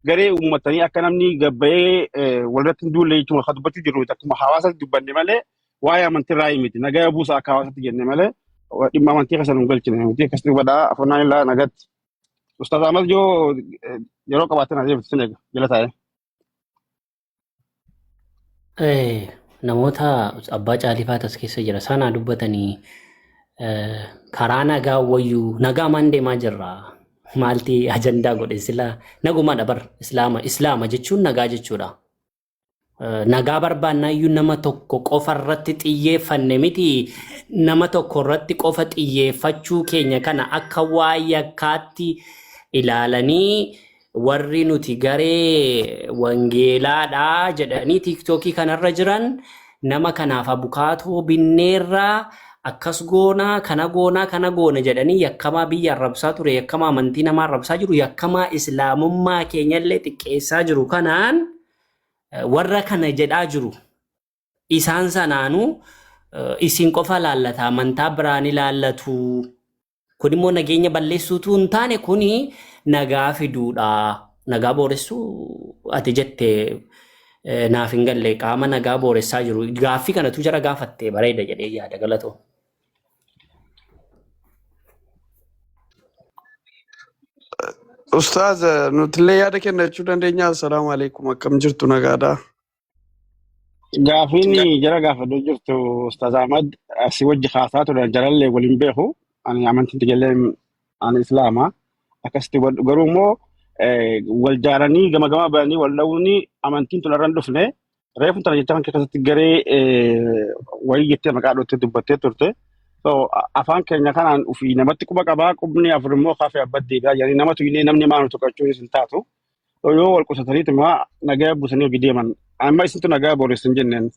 garee uummatanii akka namni gabbayee walirratti hin duulle jechuun kan dubbachuu jirru akkuma hawaasatti dubbanne malee waa'ee amantii irraa miti nagaya buusa akka hawaasatti jenne malee dhimma amantii keessa nu hin galchine nuti akkasitti hubadhaa afurnaan illaa nagatti. Ustaaz Ahmad yoo yeroo qabaatan adeemtu sin eega jala taa'ee. Namoota abbaa caalifaa tas keessa jira sanaa dubbatanii karaa nagaa wayyuu nagaa maan deemaa jirra maalti ajandaa godhe silaa nagumadha bar islaama islaama jechuun nagaa jechuudha. Nagaa barbaannaayyuu nama tokko qofa irratti xiyyeeffanne miti nama tokko irratti qofa xiyyeeffachuu keenya kana akka waa yakkaatti ilaalanii warri nuti garee wangeelaadha jedhanii tiiktookii kanarra jiran nama kanaaf abukaatoo binneerraa akkas goonaa kana goonaa kana goona jedhanii yakkamaa biyya arrabsaa ture yakkamaa amantii namaa arrabsaa jiru yakkamaa islaamummaa keenyallee xiqqeessaa jiru kanaan warra kana jedhaa jiru. Isaan sanaanuu isin qofa laallata amantaa biraan ilaallatu. Kun immoo nageenya balleessuutu hin taane kuni nagaa fiduudha. Nagaa booressuu ati jette naaf hin galle qaama nagaa booressaa jiru. Gaaffii kanatu jara gaafatte bareeda jedhee yaada galatoo. Ustaaz nutillee yaada kennachuu dandeenya. Assalaamu alaikum. Akkam jirtu nagaadhaa? Gaafiin jara gaafadhu jirtu Ustaaz Ahmad asii wajji haasaa turan jarallee waliin beeku. Ani amantiin tijallee ani Islaama. Akkasitti hubadhu garuu immoo wal jaaranii gama gama bahanii wal dha'uun amantiin tun irra hin dhufne. Reefu tana jecha kan keessatti garee wayii jettee maqaa dhoottee dubbattee turte. So afaan keenya kanaan ofii namatti quba qabaa qubni afur immoo kaafee abbatti deebi'aa jedhanii nama tuqnee namni maanu tuqachuunis hin taatu. So yoo wal qusataniituma nagaa buusanii hojii deeman. Amma isintu nagaa booressa hin jenneen.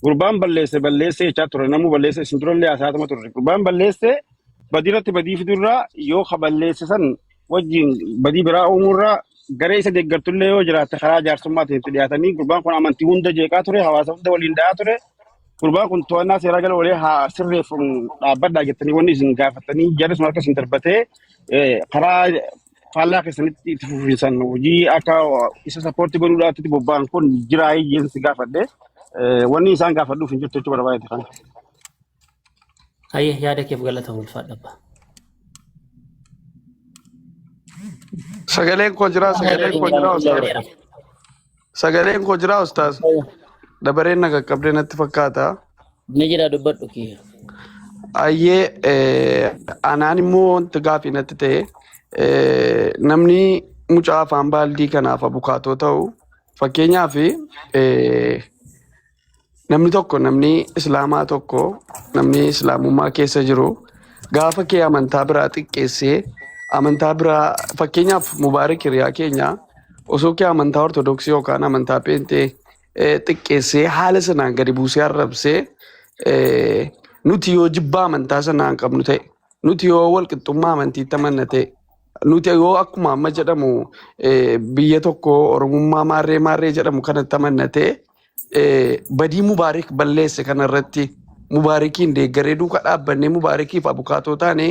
Gurbaan balleesse balleesse jechaa ture namuu balleesse isin durallee haasa'atuma turre. Gurbaan balleesse badii irratti badii fidurraa yoo ka balleesse san wajjin badii biraa uumuurraa garee isa deeggartullee yoo jiraatte karaa jaarsummaatiin itti dhiyaatanii gurbaan kun amantii hunda jeeqaa ture hawaasa hunda waliin dha'aa ture gurbaan kun to'annaa seeraa jala olee haa sirreeffamu dhaabbadhaa jettanii wanni isin gaafatanii jarri sun harka isin darbatee karaa faallaa keessanitti itti fufiinsan hojii akka isa sappoortii godhuudhaatti itti bobba'an kun jiraa jeen si gaafadhe wanni isaan gaafadhuuf hin jirtu jechuu barbaadete kana. Hayyee yaada keef galata ulfaadha abbaa. Sagaleen koo jira, sagaleen koo jira ustaaz. Sagaleen koo jira ustaaz. Dabareen na qaqqabdee natti fakkaata. Ni jira dubbadhu kiyya. Ayyee anaan immoo wanti gaafii natti ta'e namni mucaa afaan baaldii kanaaf abukaatoo ta'u fakkeenyaaf namni tokko namni islaamaa tokko namni islaamummaa keessa jiru gaafa kee amantaa biraa xiqqeessee amantaa biraa fakkeenyaaf mubaarik hiriyaa keenya osoo kee amantaa ortodoksii yookaan amantaa pheenxee xiqqeessee haala sanaan gadi buusee arrabsee nuti yoo jibbaa amantaa sanaan qabnu ta'e nuti yoo walqixxummaa amantiitti amanna ta'e nuti yoo akkuma amma jedhamu biyya tokko oromummaa maarree maarree jedhamu kanatti amanna ta'e badii Mubaarik balleesse kanarratti Mubaarikiin deeggaree duuka dhaabbannee Mubaarikiif abukaatoo taane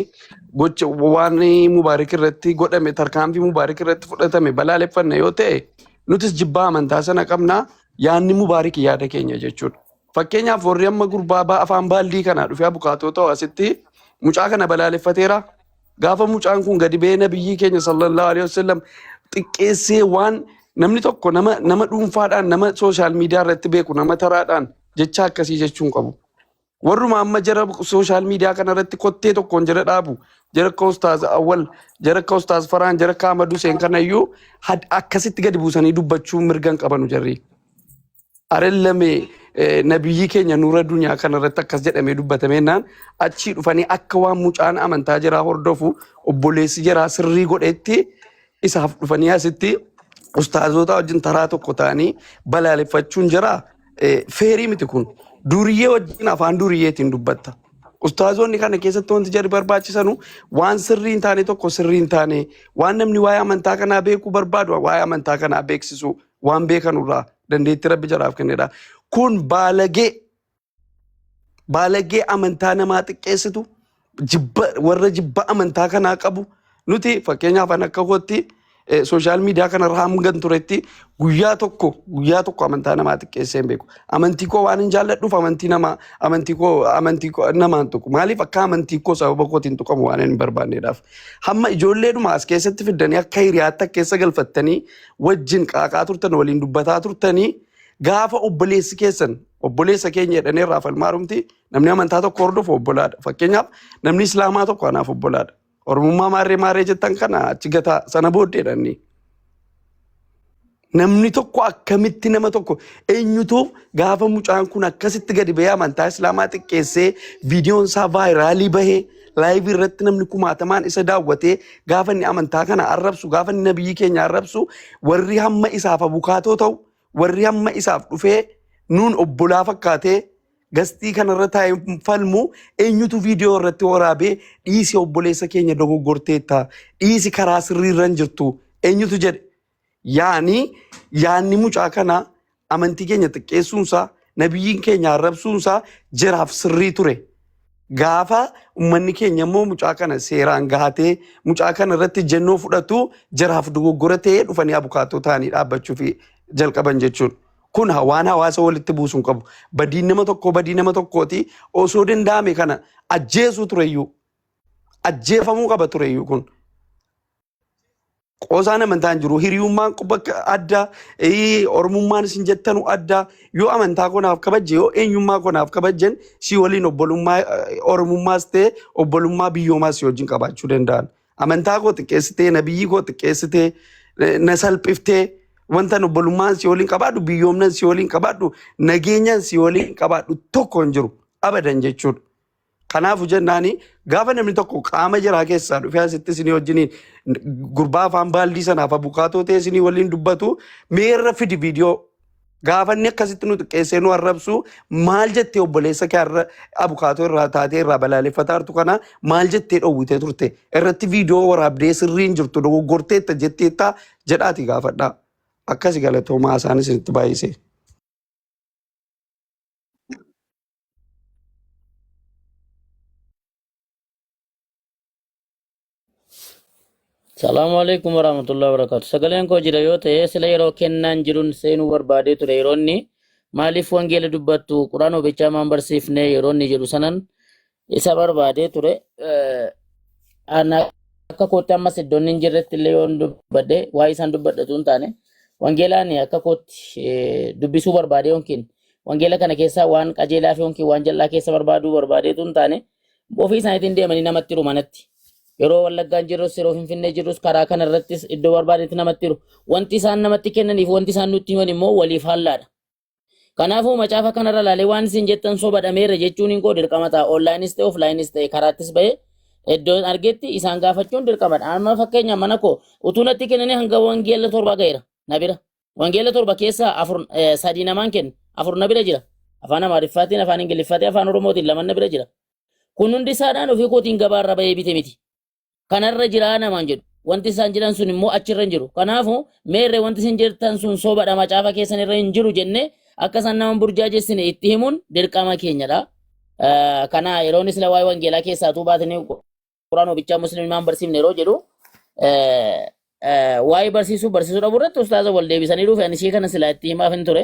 gocha waan Mubaarik irratti godhame tarkaanfii Mubaarik irratti fudhatame balaaleffanna yoo ta'e nutis jibbaa amantaa sana qabna yaadni Mubaarik yaada keenya jechuudha. Fakkeenyaaf warri amma gurbaa afaan baaldii kanaa dhufee abukaatoo ta'u asitti mucaa kana balaaleffateera. Gaafa mucaan kun gadi ba'ee nabiyyii keenya sallallahu alaihi wasallam xiqqeessee waan namni tokko nama nama dhuunfaadhaan nama sooshaal miidiyaa irratti beeku nama taraadhaan jecha akkasii jechuun qabu. Warruma amma jara sooshaal miidiyaa kana irratti kottee tokkoon jara dhaabu jara akka ustaaz Awwal jara akka ustaaz Faraan jara akka Ahmad Hussein kanayyuu akkasitti gadi buusanii dubbachuu mirga hin qabanu jarri. Arellame nabiyyii keenya nuura dunyaa kanarratti akkas jedhamee dubbatameenaan achii dhufanii akka waan mucaan amantaa jiraa hordofu obboleessi jiraa sirrii godhetti isaaf dhufanii asitti ustaazota wajjin taraa tokko ta'anii balaaleffachuun jira feerii miti kun duriyyee wajjin afaan duriyyeetiin dubbatta. Ustaazonni kana keessatti wanti jarri barbaachisanu waan sirrii hin taane tokko sirrii hin taane waan namni waa'ee amantaa kanaa beekuu barbaadu waa'ee amantaa kanaa beeksisu waan beekanurraa dandeettii rabbi jaraaf kennedha. Kun baalagee baalagee amantaa namaa xiqqeessitu jibba warra jibba amantaa kanaa qabu nuti fakkeenyaaf an akka kootti sooshaal miidiyaa kanarra hangan turetti guyyaa tokko guyyaa tokko amantaa namaa xiqqeessee hin beeku. Amantii koo waan hin jaalladhuuf amantii namaa amantii koo amantii koo namaan tuqu. Maaliif akka amantii koo sababa kootiin tuqamu waan hin barbaanneedhaaf. Hamma ijoolleedhuma as keessatti fiddanii akka hiriyaatti akka keessa galfattanii wajjin qaaqaa turtan waliin dubbataa turtanii gaafa obboleessi keessan obboleessa keenya jedhanii irraa falmaarumti namni amantaa tokko hordofu obbolaadha. Fakkeenyaaf namni islaamaa tokko anaaf obbolaadha. Oromummaa maarree maarree jettan kana achi gataa sana booddeedha inni. Namni tokko akkamitti nama tokko eenyutu gaafa mucaan kun akkasitti gadi bahee amantaa islaamaa xiqqeessee viidiyoon isaa vaayiraalii bahee laayivii irratti namni kumaatamaan isa daawwatee gaafa inni amantaa kana arrabsu gaafa inni nabiyyi keenya arrabsu warri hamma isaaf abukaatoo ta'u warri hamma isaaf dhufee nuun obbolaa fakkaatee gastii kanarra taa'ee falmu eenyutu viidiyoo irratti waraabee dhiisi obboleessa keenya dogoggorteetta dhiisi karaa sirriirra hin jirtu eenyutu jedhe. Yaani yaanni mucaa kanaa amantii keenya xiqqeessuunsaa nabiyyiin keenya arrabsuunsaa jeraaf sirrii ture. Gaafa uummanni keenya immoo mucaa kana seeraan gahatee mucaa kana irratti jennoo fudhatu jeraaf dogoggora ta'ee dhufanii abukaatoo ta'anii dhaabbachuuf jalqaban jechuudha. Kun waan hawaasa walitti buusu hin qabu. Badiin nama tokkoo badii nama tokkooti osoo danda'ame kana ajjeesuu tureyyuu ajjeefamuu qaba tureyyuu kun. Qoosaan amantaa hin jiru. Hiriyummaan bakka adda, oromummaan isin jettanu adda. Yoo amantaa koo naaf kabajje, yoo eenyummaa koo naaf kabajjen si waliin obbolummaa oromummaas ta'e obbolummaa biyyoomaas si wajjin qabaachuu danda'an. Amantaa koo xiqqeessitee, nabiyyii koo xiqqeessitee, na salphiftee wanta obbolummaan si waliin qabaadhu, biyyoomnan si waliin qabaadhu, nageenyaan si waliin qabaadhu tokko hin jiru. Abadan jechuudha. Kanaafu jennaani gaafa namni tokko qaama jaraa keessaa dhufee asitti isinii wajjiniin gurbaa afaan baaldii sanaaf abukaatoo ta'e isinii waliin dubbatu meerra fidi viidiyoo gaafa inni akkasitti nu xiqqeessee nu arrabsu maal jettee obboleessa kee har'a abukaatoo irraa taatee irraa balaaleffataa jirtu kana maal jettee dhowwitee turte irratti viidiyoo waraabdee sirriin jirtu dogoggorteetta jetteetta jedhaati gaafadhaa. Akkasi galatoomaa isaan isinitti baay'ise. Salaamu alaikum warahmatullahi wabarakatuh. Sagaleen koo jira yoo ta'e sila yeroo kennaan jiruun seenuu barbaadee ture yeroo inni maaliif wangeela dubbattu quraan hubichaa maan barsiifne yeroo inni jedhu sanan isa barbaadee ture. Ana akka kootti ammas iddoon hin jirretti illee yoon dubbadhe waa'ee isaan dubbadhatu hin taane wangeelaan akka kootti dubbisuu barbaade yookiin wangeela kana keessaa waan qajeelaa fi yookiin waan jal'aa keessa barbaaduu barbaadeetu hin taane ofii isaaniitiin deemanii namatti hiru manatti. Yeroo Wallaggaan jirrus yeroo Finfinnee jirrus karaa kana irrattis iddoo barbaadetti namatti hiru. Wanti isaan namatti kennaniif wanti isaan nutti himan immoo waliif haallaadha. Kanaafuu macaafa kanarra ilaalee waan isin jettan soba dhameerra jechuun hin koo dirqama ta'a. Onlaayinis ta'e oflaayinis ta'e karaattis bahee iddoon argetti isaan gaafachuun dirqamadha. Amma fakkeenya mana koo utuu natti kennanii hanga wangeela torba ga'eera na bira. Wangeela torba keessaa afur sadii namaan kenne afur na bira jira. Afaan Amaariffaatiin, afaan Ingiliffaatiin, afaan Oromootiin laman na bira jira. Kun hundi isaadhaan ofii kootiin gabaarra bahee bite miti. Kanarra jiraa namaan jedhu. Wanti isaan jedhan sun immoo achirra hin jiru. Kanaafuu meerre wanti isin jettan sun sobadha macaafa keessan irra hin jiru jennee akka isaan nama burjaajessine itti himuun dirqama keenyadha. Kana yeroon isla waa'ee wangeelaa keessaa utuu baatanii Quraan hubichaa musliimaan barsiifne yeroo jedhu waa'ee barsiisuu barsiisuu dhabuu irratti ustaaza wal deebisanii dhufe ani ishee kana silaa itti himaaf hin ture.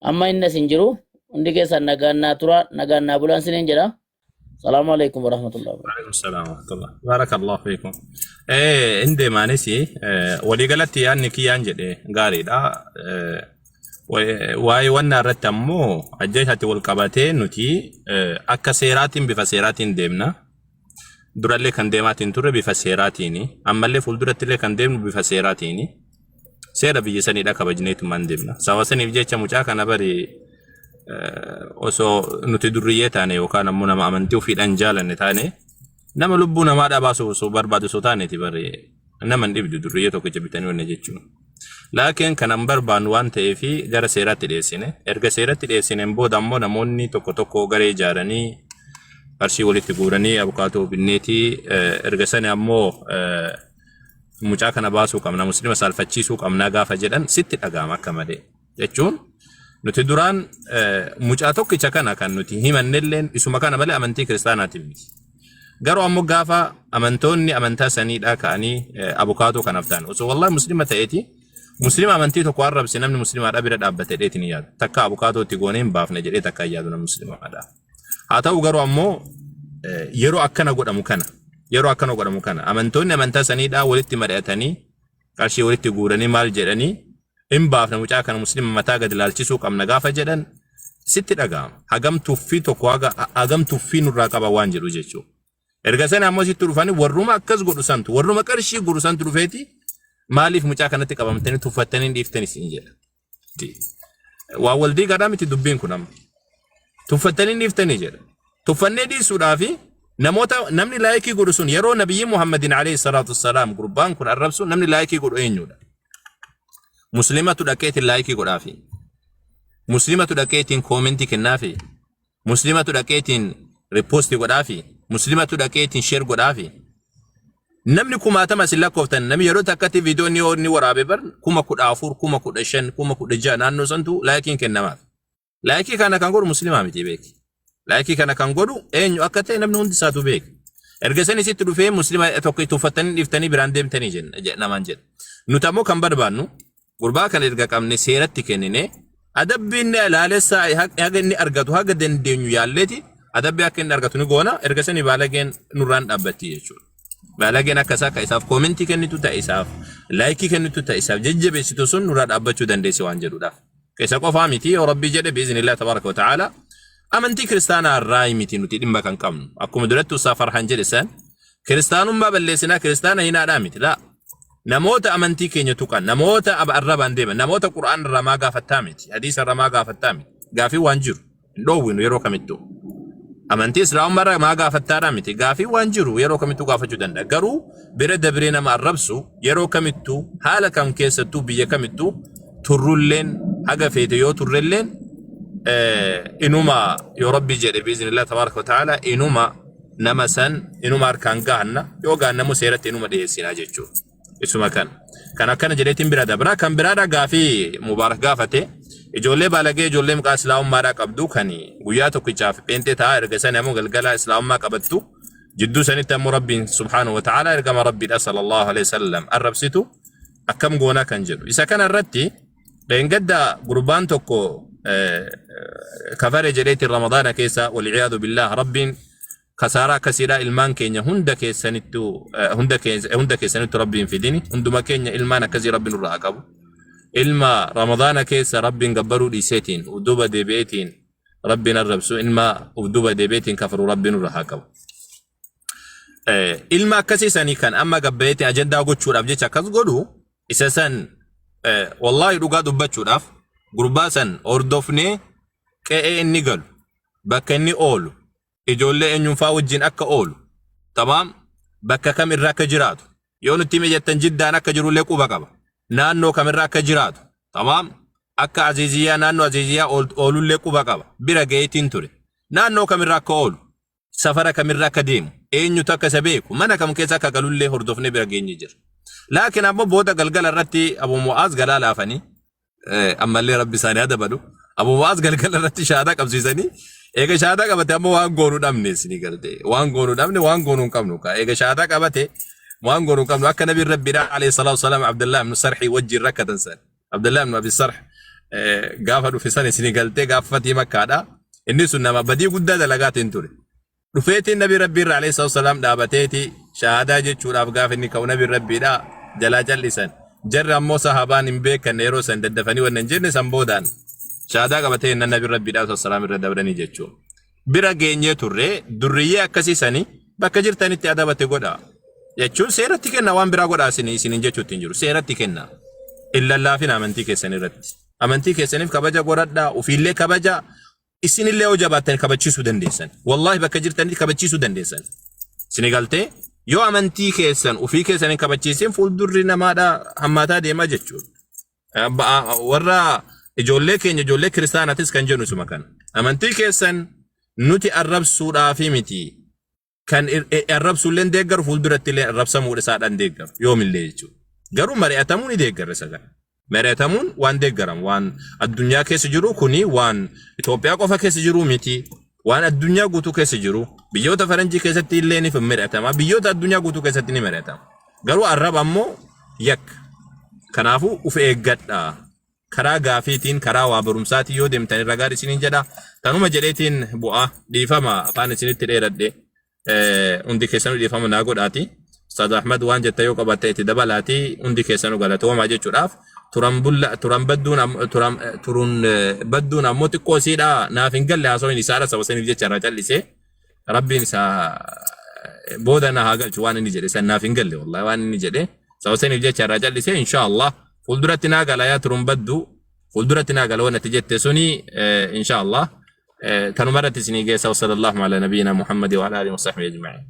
Amma inni as hin jiru. Hundi keessan nagaan naa tura nagaan naa bulaan siniin jedha. Salaamu alaikum warahmatullahi wabarakatuh. Waalaikum salaam warahmatullah. Barakallahu fiikum. Hin deemaanis waliigalatti yaadni kiyyaan jedhe gaariidha. Waa'ee wannaa irratti ammoo ajjeeshaatti wal qabatee nuti akka seeraatiin bifa seeraatiin deemna. Durallee kan deemaatiin turre bifa seeraatiini. Ammallee fuuldurattillee kan deemnu bifa seeraatiini. Seera biyya saniidha kabajneetumaan deemna. Sababa saniif jecha mucaa kana bari osoo nuti durriyyee taane yookaan ammoo nama amantii ofiidhaan jaalanne taane nama lubbuu namaa dhabaasu osoo barbaadu osoo taaneeti bari nama hin dhibdu durriyyee tokkicha bitanii wanna jechuun. Laakiin kan hin barbaannu waan ta'eef gara seeraatti dhiyeessine. Erga seeratti dhiyeessineen booda ammoo namoonni tokko tokko garee ijaaranii qarshii walitti guuranii abukaatoo binneetii erga sani ammoo mucaa kana baasuu qabna muslima saalfachiisuu qabnaa gaafa jedhan sitti dhaga'ama akka malee. Jechuun nuti duraan mucaa tokkicha kana kan nuti himannelleen isuma kana malee amantii kiristaanaatiif miti. Garuu ammoo gaafa amantoonni amantaa saniidhaa ka'anii abukaatoo kanaaf ta'an osoo wallahi muslima ta'eeti muslima amantii tokko arrabse namni muslimaadhaa bira dhaabbate jedheeti ni yaadu. Takka abukaatoo itti goonee hin baafne jedhee takka hin yaadu namni muslimaadhaa. Haa ta'u garuu ammoo yeroo akkana godhamu kana yeroo akkana godhamu kana amantoonni amantaa saniidhaa walitti mari'atanii qarshii walitti guuranii maal jedhanii hin baafna mucaa kana muslima mataa gadi laalchisuu qabna gaafa jedhan sitti dhaga'ama. Hagam tuffii tokko haga hagam tuffii nurraa qaba waan jedhu jechuudha. Erga sana ammoo sitti dhufanii warruma akkas godhu santu warruma qarshii guuru santu dhufeeti Maaliif mucaa kanatti qabamtanii tuffattanii dhiiftanii isin jedha. Waa wal diigaadhaa miti dubbiin kun amma. Tuffattanii dhiiftanii jedha. Tuffannee dhiisuudhaafi namoota namni like godhu sun yeroo nabiyyi Muhammadin alayhi salaatu wassalaam gurbaan kun arrabsu namni like godhu eenyudha? Muslimatu dhaqeetiin like godhaafi. Muslimatu dhaqeetiin comment kennaafi. Muslimatu dhaqeetiin repost godhaafi. Muslimatu dhaqeetiin share godhaafi. Namni kumaatama isin lakkooftan namni yeroo takkatti viidiyoo inni waraabe bar 14,000, 15,000, 16,000 naannoo santu likeiin kennamaaf. Like kana kan godhu muslimaa miti beeki. Like kana kan godhu eenyu akka ta'e namni hundi isaatu beeki. Erga san isitti dhufee muslima tokko tuffattanii dhiiftanii biraan deemtanii namaan jedha. Nuti ammoo kan barbaannu gurbaa kana erga qabne seeratti kennine adabbii inni ilaalessaa haga inni argatu haga dandeenyu yaalleeti adabbii akka inni argatu ni goona erga sanii baalageen nurraan dhaabbatti jechuudha. Baalageen akka isaa akka isaaf comment kennitu ta'e isaaf like kennitu ta'e isaaf jajjabeessitu sun nurraa dhaabbachuu dandeessi waan jedhuudhaaf. Isa qofaa miti yoo rabbii jedhe biiznillah tabaraka wa ta'ala amantii kiristaanaa irraa miti nuti dhimma kan qabnu. Akkuma duratti Ustaaz Farhaan jedhe san kiristaanummaa balleessinaa kiristaana hinaadhaa miti laa. Namoota amantii keenya tuqan, namoota arrabaan deeman, namoota Qur'aan irraa maa gaafattaa miti, hadiisa irraa maa gaafattaa miti. Gaafii waan jiru hin dhoowwinu yeroo kamittuu. Amantii Islaamummaa irraa maa gaafattaadhaa miti. Gaafii waan jiru yeroo kamittuu gaafachuu danda'a. Garuu bira dabree nama arrabsu yeroo kamittuu haala kam keessattuu biyya kamittuu turrulleen haga feete yoo turrelleen inuma yoo rabbi jedhe biiznillah tabaaraka wa ta'ala inuma nama san inuma harkaan gahanna yoo gahannamu seeratti inuma dhiyeessinaa jechuudha. Isuma kan. Kan akkana jedheetiin bira dabra. Kan biraadha gaafii Mubaarak gaafate. Ijoollee baalagee ijoollee maqaa islaamummaadhaa qabdu kan guyyaa tokkichaaf pheenxee ta'a erga sani ammoo galgala islaamummaa qabattu jidduu sanitti ammoo rabbiin subhaanahu wa ta'ala ergama rabbiidha sallallahu alaihi wasallam arrabsitu akkam goonaa kan jedhu. Isa kana irratti dheengadda gurbaan tokko kafare jedheetiin ramadaana keessa wal'iyaadu billaah rabbiin kasaaraa akkasiidha ilmaan keenya hunda keessanittu hunda keessanittu rabbiin fidini hunduma keenya ilmaan akkasii rabbiin nurraa haa qabu. Ilma ramadaana keessa rabbiin gabbaruu dhiiseetiin ufduuba deebi'eetiin rabbiin arrabsu ilma ufduuba deebi'eetiin kafaru rabbiin nurraa haa qabu. Ilma akkasii sanii kan amma gabbayeetiin ajandaa gochuudhaaf jecha akkas godhu isa san wallaahi dhugaa dubbachuudhaaf gurbaa san hordofnee qe'ee inni galu bakka inni oolu ijoollee eenyumfaa wajjin akka oolu tamaam bakka kam irra akka jiraatu yoo nutti hime jettan jiddaan akka jirullee quba qaba naannoo kamirra akka jiraatu tamaam akka aziiziyyaa naannoo aziiziyyaa oolullee quba qaba bira ga'eetiin ture naannoo kamirra akka oolu safara kamirra akka deemu eenyutu akka isa beeku mana kam keessa akka galullee hordofnee bira geenye jira. Laakiin ammoo booda galgala irratti Abu Mu'aaz galaa laafanii ammallee rabbi isaanii haa dabalu. Abu Mu'aaz galgala irratti shahaadaa qabsiisanii eega shahaadaa qabate ammoo waan goonuu dhabne isinii galte waan goonuu dhabne waan goonuu hin qabnu ka eega shahaadaa qabate waan goonuu hin qabnu akka nabiin rabbiidha alayhi salaatu wasalaam Abdullah ibn Sarhi wajjin rakkatan san Abdullah ibn Abi Sarh gaafa dhufe san isinii galtee gaafa fatii makkaadha inni sun nama badii guddaa dalagaatiin ture. Dhufeetiin nabi rabbii irra alayhi salaatu wasalaam dhaabateeti shahaadaa jechuudhaaf gaafa inni ka'u nabi rabbiidha jalaa cal'isan. Jarri ammoo sahabaan hin beekanne yeroo san daddafanii wanna hin jenne san boodaan shahaadaa qabatee innan nabi rabbiidha salaam irra dabranii jechuudha. Bira geenyee turre durriyyee akkasii sani bakka jirtanitti adabate godha. Jechuun seeratti kenna waan biraa godhaa isin isiniin jechuutti hin jiru seeratti kenna. Hin lallaafin amantii keessan irratti. Amantii keessaniif kabaja godhadhaa ofiillee kabaja isinillee yoo jabaattan kabachiisuu dandeessan. Wallaahi bakka jirtanitti kabachiisuu dandeessan. Isin galtee yoo amantii keessan ofii keessan hin kabachiisin fuuldurri namaadha hammaataa deemaa jechuudha. Warra ijoollee keenya ijoollee kiristaanaatis kan jennu isuma kana. Amantii keessan nuti arrabsuudhaafi miti. Kan arrabsuullee hin deeggaru fuulduratti illee arrabsamuudha isaadhaan deeggaru yoomillee jechuudha. Garuu mari'atamuu ni deeggarra isa kana. Mari'atamuun waan deeggaramu waan addunyaa keessa jiru kuni waan Itoophiyaa qofa keessa jiru miti. Waan addunyaa guutuu keessa jiru biyyoota faranjii keessatti illee ni mari'atama biyyoota addunyaa guutuu keessatti ni mari'atama. Garuu arraba ammoo yakka. Kanaafuu uf eeggadha. Karaa gaafiitiin karaa waa barumsaatiin yoo deemtan irra gaarii isiniin jedha. Tanuma jedheetiin bu'aa dhiifama afaan isinitti dheeradhe hundi keessanuu dhiifama naa godhaati. Ustaaz Ahmad waan jetta yoo qabatte itti dabalaati hundi keessanuu galatoomaa jechuudhaaf turan bulla turan badduun turan turun badduun ammoo xiqqoo isiidha naaf hin galle haasawin isaadha saba saniif jecha irraa callisee rabbiin isaa booda na haa galchu waan inni jedhe san naaf hin galle wallahi waan inni jedhe. Sababa saniif jecha irraa callisee inshaallah fuulduratti naa gala yaa turuun baddu fuulduratti naa gala wanti jette suni inshaallah tanuma irratti isinii geessa wasallallahu ala nabiyina Muhammadi wa ala alihi wa sahbihi ajma'in.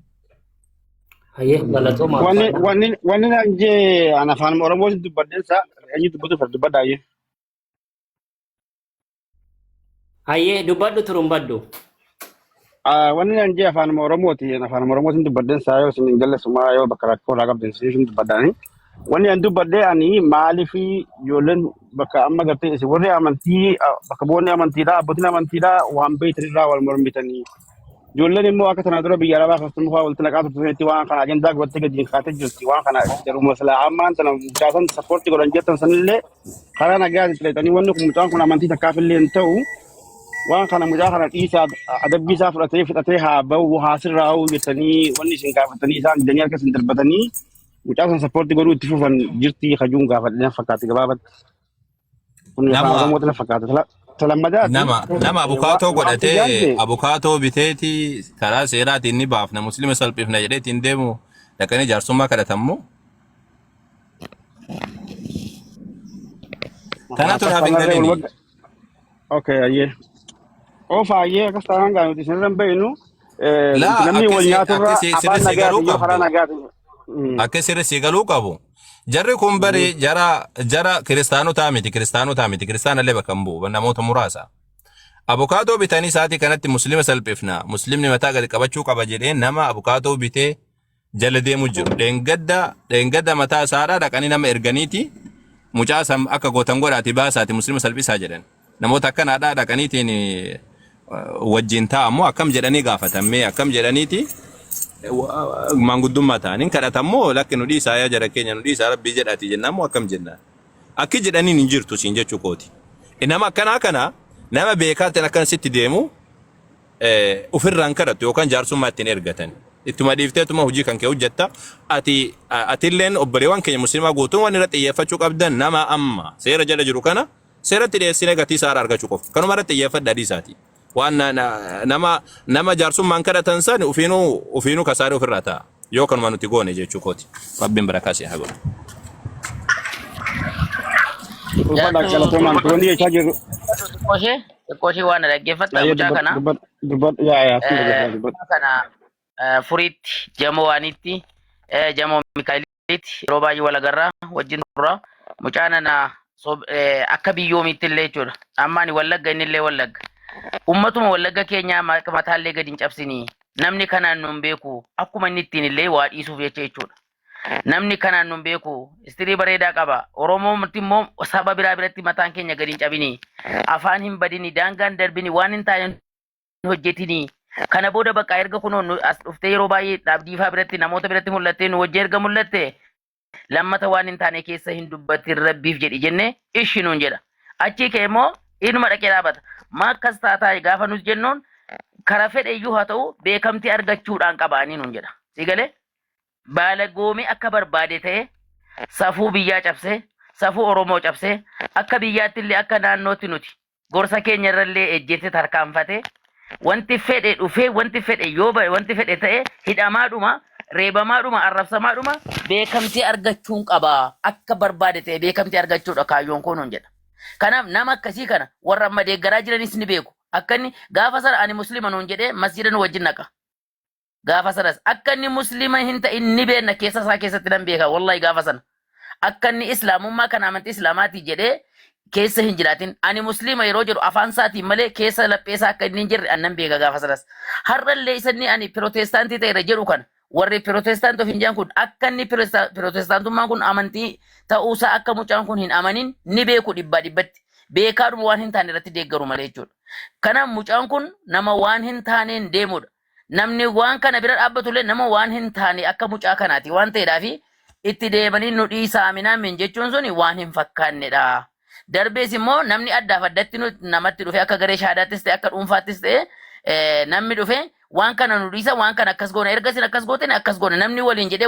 Hayyee galatooma Wanni ulfaadha. wanni wanni naan jee an afaan Oromootiin dubbadheensa eenyu dubbatu fedha dubbadhaayyee. Hayyee dubbadhu turuun baddu. Wanni naan jee afaan Oromooti afaan Oromootiin dubbadheensa yoo isin hin galle sumaa yoo bakka rakkoo irraa qabdan isin dubbadhaani. Wanni an dubbadhee ani maaliif ijoolleen bakka amma gartee isin warri amantii bakka bu'oonni amantiidhaa abbootiin amantiidhaa waan beektanirraa wal mormitanii. Ijoolleen immoo akka tanaa dura biyya arabaa keessatti mukaa walitti naqaa turte sanitti waan kana ajandaa godhattee gadi kaatee jirti. Waan kana jaruma silaa ammaan tana mucaa san sappoortii godhan jettan sanillee karaa nagaatiin filatanii wanni kun mucaan kun amantii takkaaf illee hin ta'u. Waan kana mucaa kana dhiisaa adabbii isaa fudhatee fixatee haa bahu haa sirraa'u jettanii wanni isin gaafatanii isaan didanii harka isin darbatanii mucaa san sappoortii godhuu itti fufan jirti kajuun gaafadhe na fakkaate gabaabatti. Kun afaan Nama Oromooti na fakkaata. Talammadaati nama nama abukaatoo waan godhatee xiyyaan abukaatoo biteeti karaa seeraatiin ni baafna muslima salphifna jedheetiin deemu dhaqanii jaarsummaa kadhatammoo tanatu akkas naaf hin taanarree galini. walumaa Okay, ayyee. Oofa ayyee akkas taanaan gaa nuti isinirra hin beeknu. Laa Namni akka wal si nyaaturra akka si sirri afaan si galuu nagaatiin yoo karaa qabdu nagaatiin. akka sirri si galuu qabu jarri kun bari jara jara kiristaanotaa miti kiristaanotaa miti kiristaanallee bakka hin bu'u namoota muraasa. Abukaatoo bitanii sa'aatii kanatti muslima salphifna muslimni mataa gadi qabachuu qaba jedhee nama abukaatoo bitee jala deemu jiru. Dheengadda dheengadda mataa isaadhaa dhaqanii nama erganiiti mucaa san akka gootan godhaati baasaati muslima salphisaa jedhan. Namoota akkanaadhaa dhaqaniitiin wajjin taa'amu akkam jedhanii gaafatammee akkam jedhaniiti maanguddummaa ta'aniin kadhatammoo lakki nu dhiisaa yaa jara keenya nu dhiisaa rabbii jedhaati jennaan moo akkam jennaan. Akki jedhaniin hin jirtu siin jechuu kooti. Nama akkanaa kana nama beekaatiin akkana sitti deemu ofirraan kadhattu yookaan jaarsummaa ittiin ergatan. Ittuma dhiifteetuma hojii kan kee hojjetta. Ati atilleen obboleewwan keenya musliimaa guutuun waan irra xiyyeeffachuu qabdan nama amma seera jala jiru kana seeratti dhiyeessinee gatii isaa irraa argachuu qofa. Kanuma irratti xiyyeeffadha dhiisaati. Waan nama nama jaarsummaan kadhatan san ofiinuu ofiinuu kasaaree ofirraa ta'a. Yoo kanuma nuti goone jechuu kooti. Rabbiin barakaa si haa godhu. Ulfaadha Jaartuu galatoomaan turoonni jechaa jirru. xiqqoo ishee waan dhaggeeffatta Ayyee mucaa dubbadhu kana dubbadhu dubbadhu yaa yaa sin dhaggeeffadha dubbadhu. mucaa kana furiitti jamoo waanitti jamoo mikaa'elitti yeroo baay'ee wal agarraa wajjin turra mucaa nana akka biyyoomiitti illee jechuudha amma ani wallagga inni illee wallagga ummatuma wallagga keenyaa mataallee gadi hin cabsinii namni kanaan nun beeku akkuma inni ittiin illee waa dhiisuuf jecha jechuudha. Namni kanaan nun beeku istirii bareedaa qaba. Oromoomti immoo saba biraa biratti mataan keenya gadi hin cabini. Afaan hin badini, daangaan darbini, waan hin taane hin hojjetini. Kana booda bakka erga kunoo nu as dhuftee yeroo baay'ee dhaabdiifaa biratti namoota biratti mul'attee nu wajjin erga mul'atte lammata waan hin taane keessa hin dubbatin rabbiif jedhi jenne ishi nuun jedha. Achii ka'e immoo inuma dhaqee dhaabata. Maa akkas taataa gaafa nus jennuun kara fedhe iyyuu haa ta'u beekamtii argachuudhaan qabaanii nuun jedha. Si galee? Baalagoomee akka barbaade ta'e safuu biyyaa cabsee safuu Oromoo cabsee akka biyyaatti illee akka naannootti nuti gorsa keenya irrallee ejjete tarkaanfate wanti fedhe dhufee wanti fedhe yoo ba'e wanti fedhe ta'e hidhamaadhuma reebamaadhuma arrabsamaadhuma beekamtii argachuun qaba akka barbaade ta'e beekamtii argachuudha kaayyoon koo nuun jedha. Kanaaf nama akkasii kana warra amma deeggaraa jiranis ni beeku. Akka inni gaafa sana ani muslima nuun jedhee masjida nu wajjin naqa. Gaafa sanas akka inni muslima hin ta'in ni beekna keessa isaa keessatti nan beeka wallahi gaafa sana. Akka inni islaamummaa kana amantii islaamaati jedhee keessa hin jiraatin ani muslima yeroo jedhu afaan isaatiin malee keessa laphee isaa akka inni hin jirre an nan beeka gaafa sanas. Har'allee isa inni ani pirootestaantii ta'eera jedhu kana warri pirootestaantii of hin jedhan kun akka inni pirootestaantummaan kun amantii ta'uusaa akka mucaan kun hin amanin ni beeku dhibbaa dhibbatti. Beekaadhuma waan hin taane irratti deeggaru malee jechuudha. Kanaaf mucaan kun nama waan hin taaneen deemudha. Namni waan kana bira dhaabbatu illee nama waan hin taane akka mucaa kanaati waan ta'eedhaafi itti deemanii nu dhiisaa minaamin jechuun suni waan hin fakkaannedha. Darbees immoo namni addaaf addatti namatti dhufe akka garee shaadaattis ta'e akka dhuunfaattis ta'e namni dhufe waan kana nu dhiisa waan kana akkas goona erga isin akkas gootan akkas goona namni waliin jedhee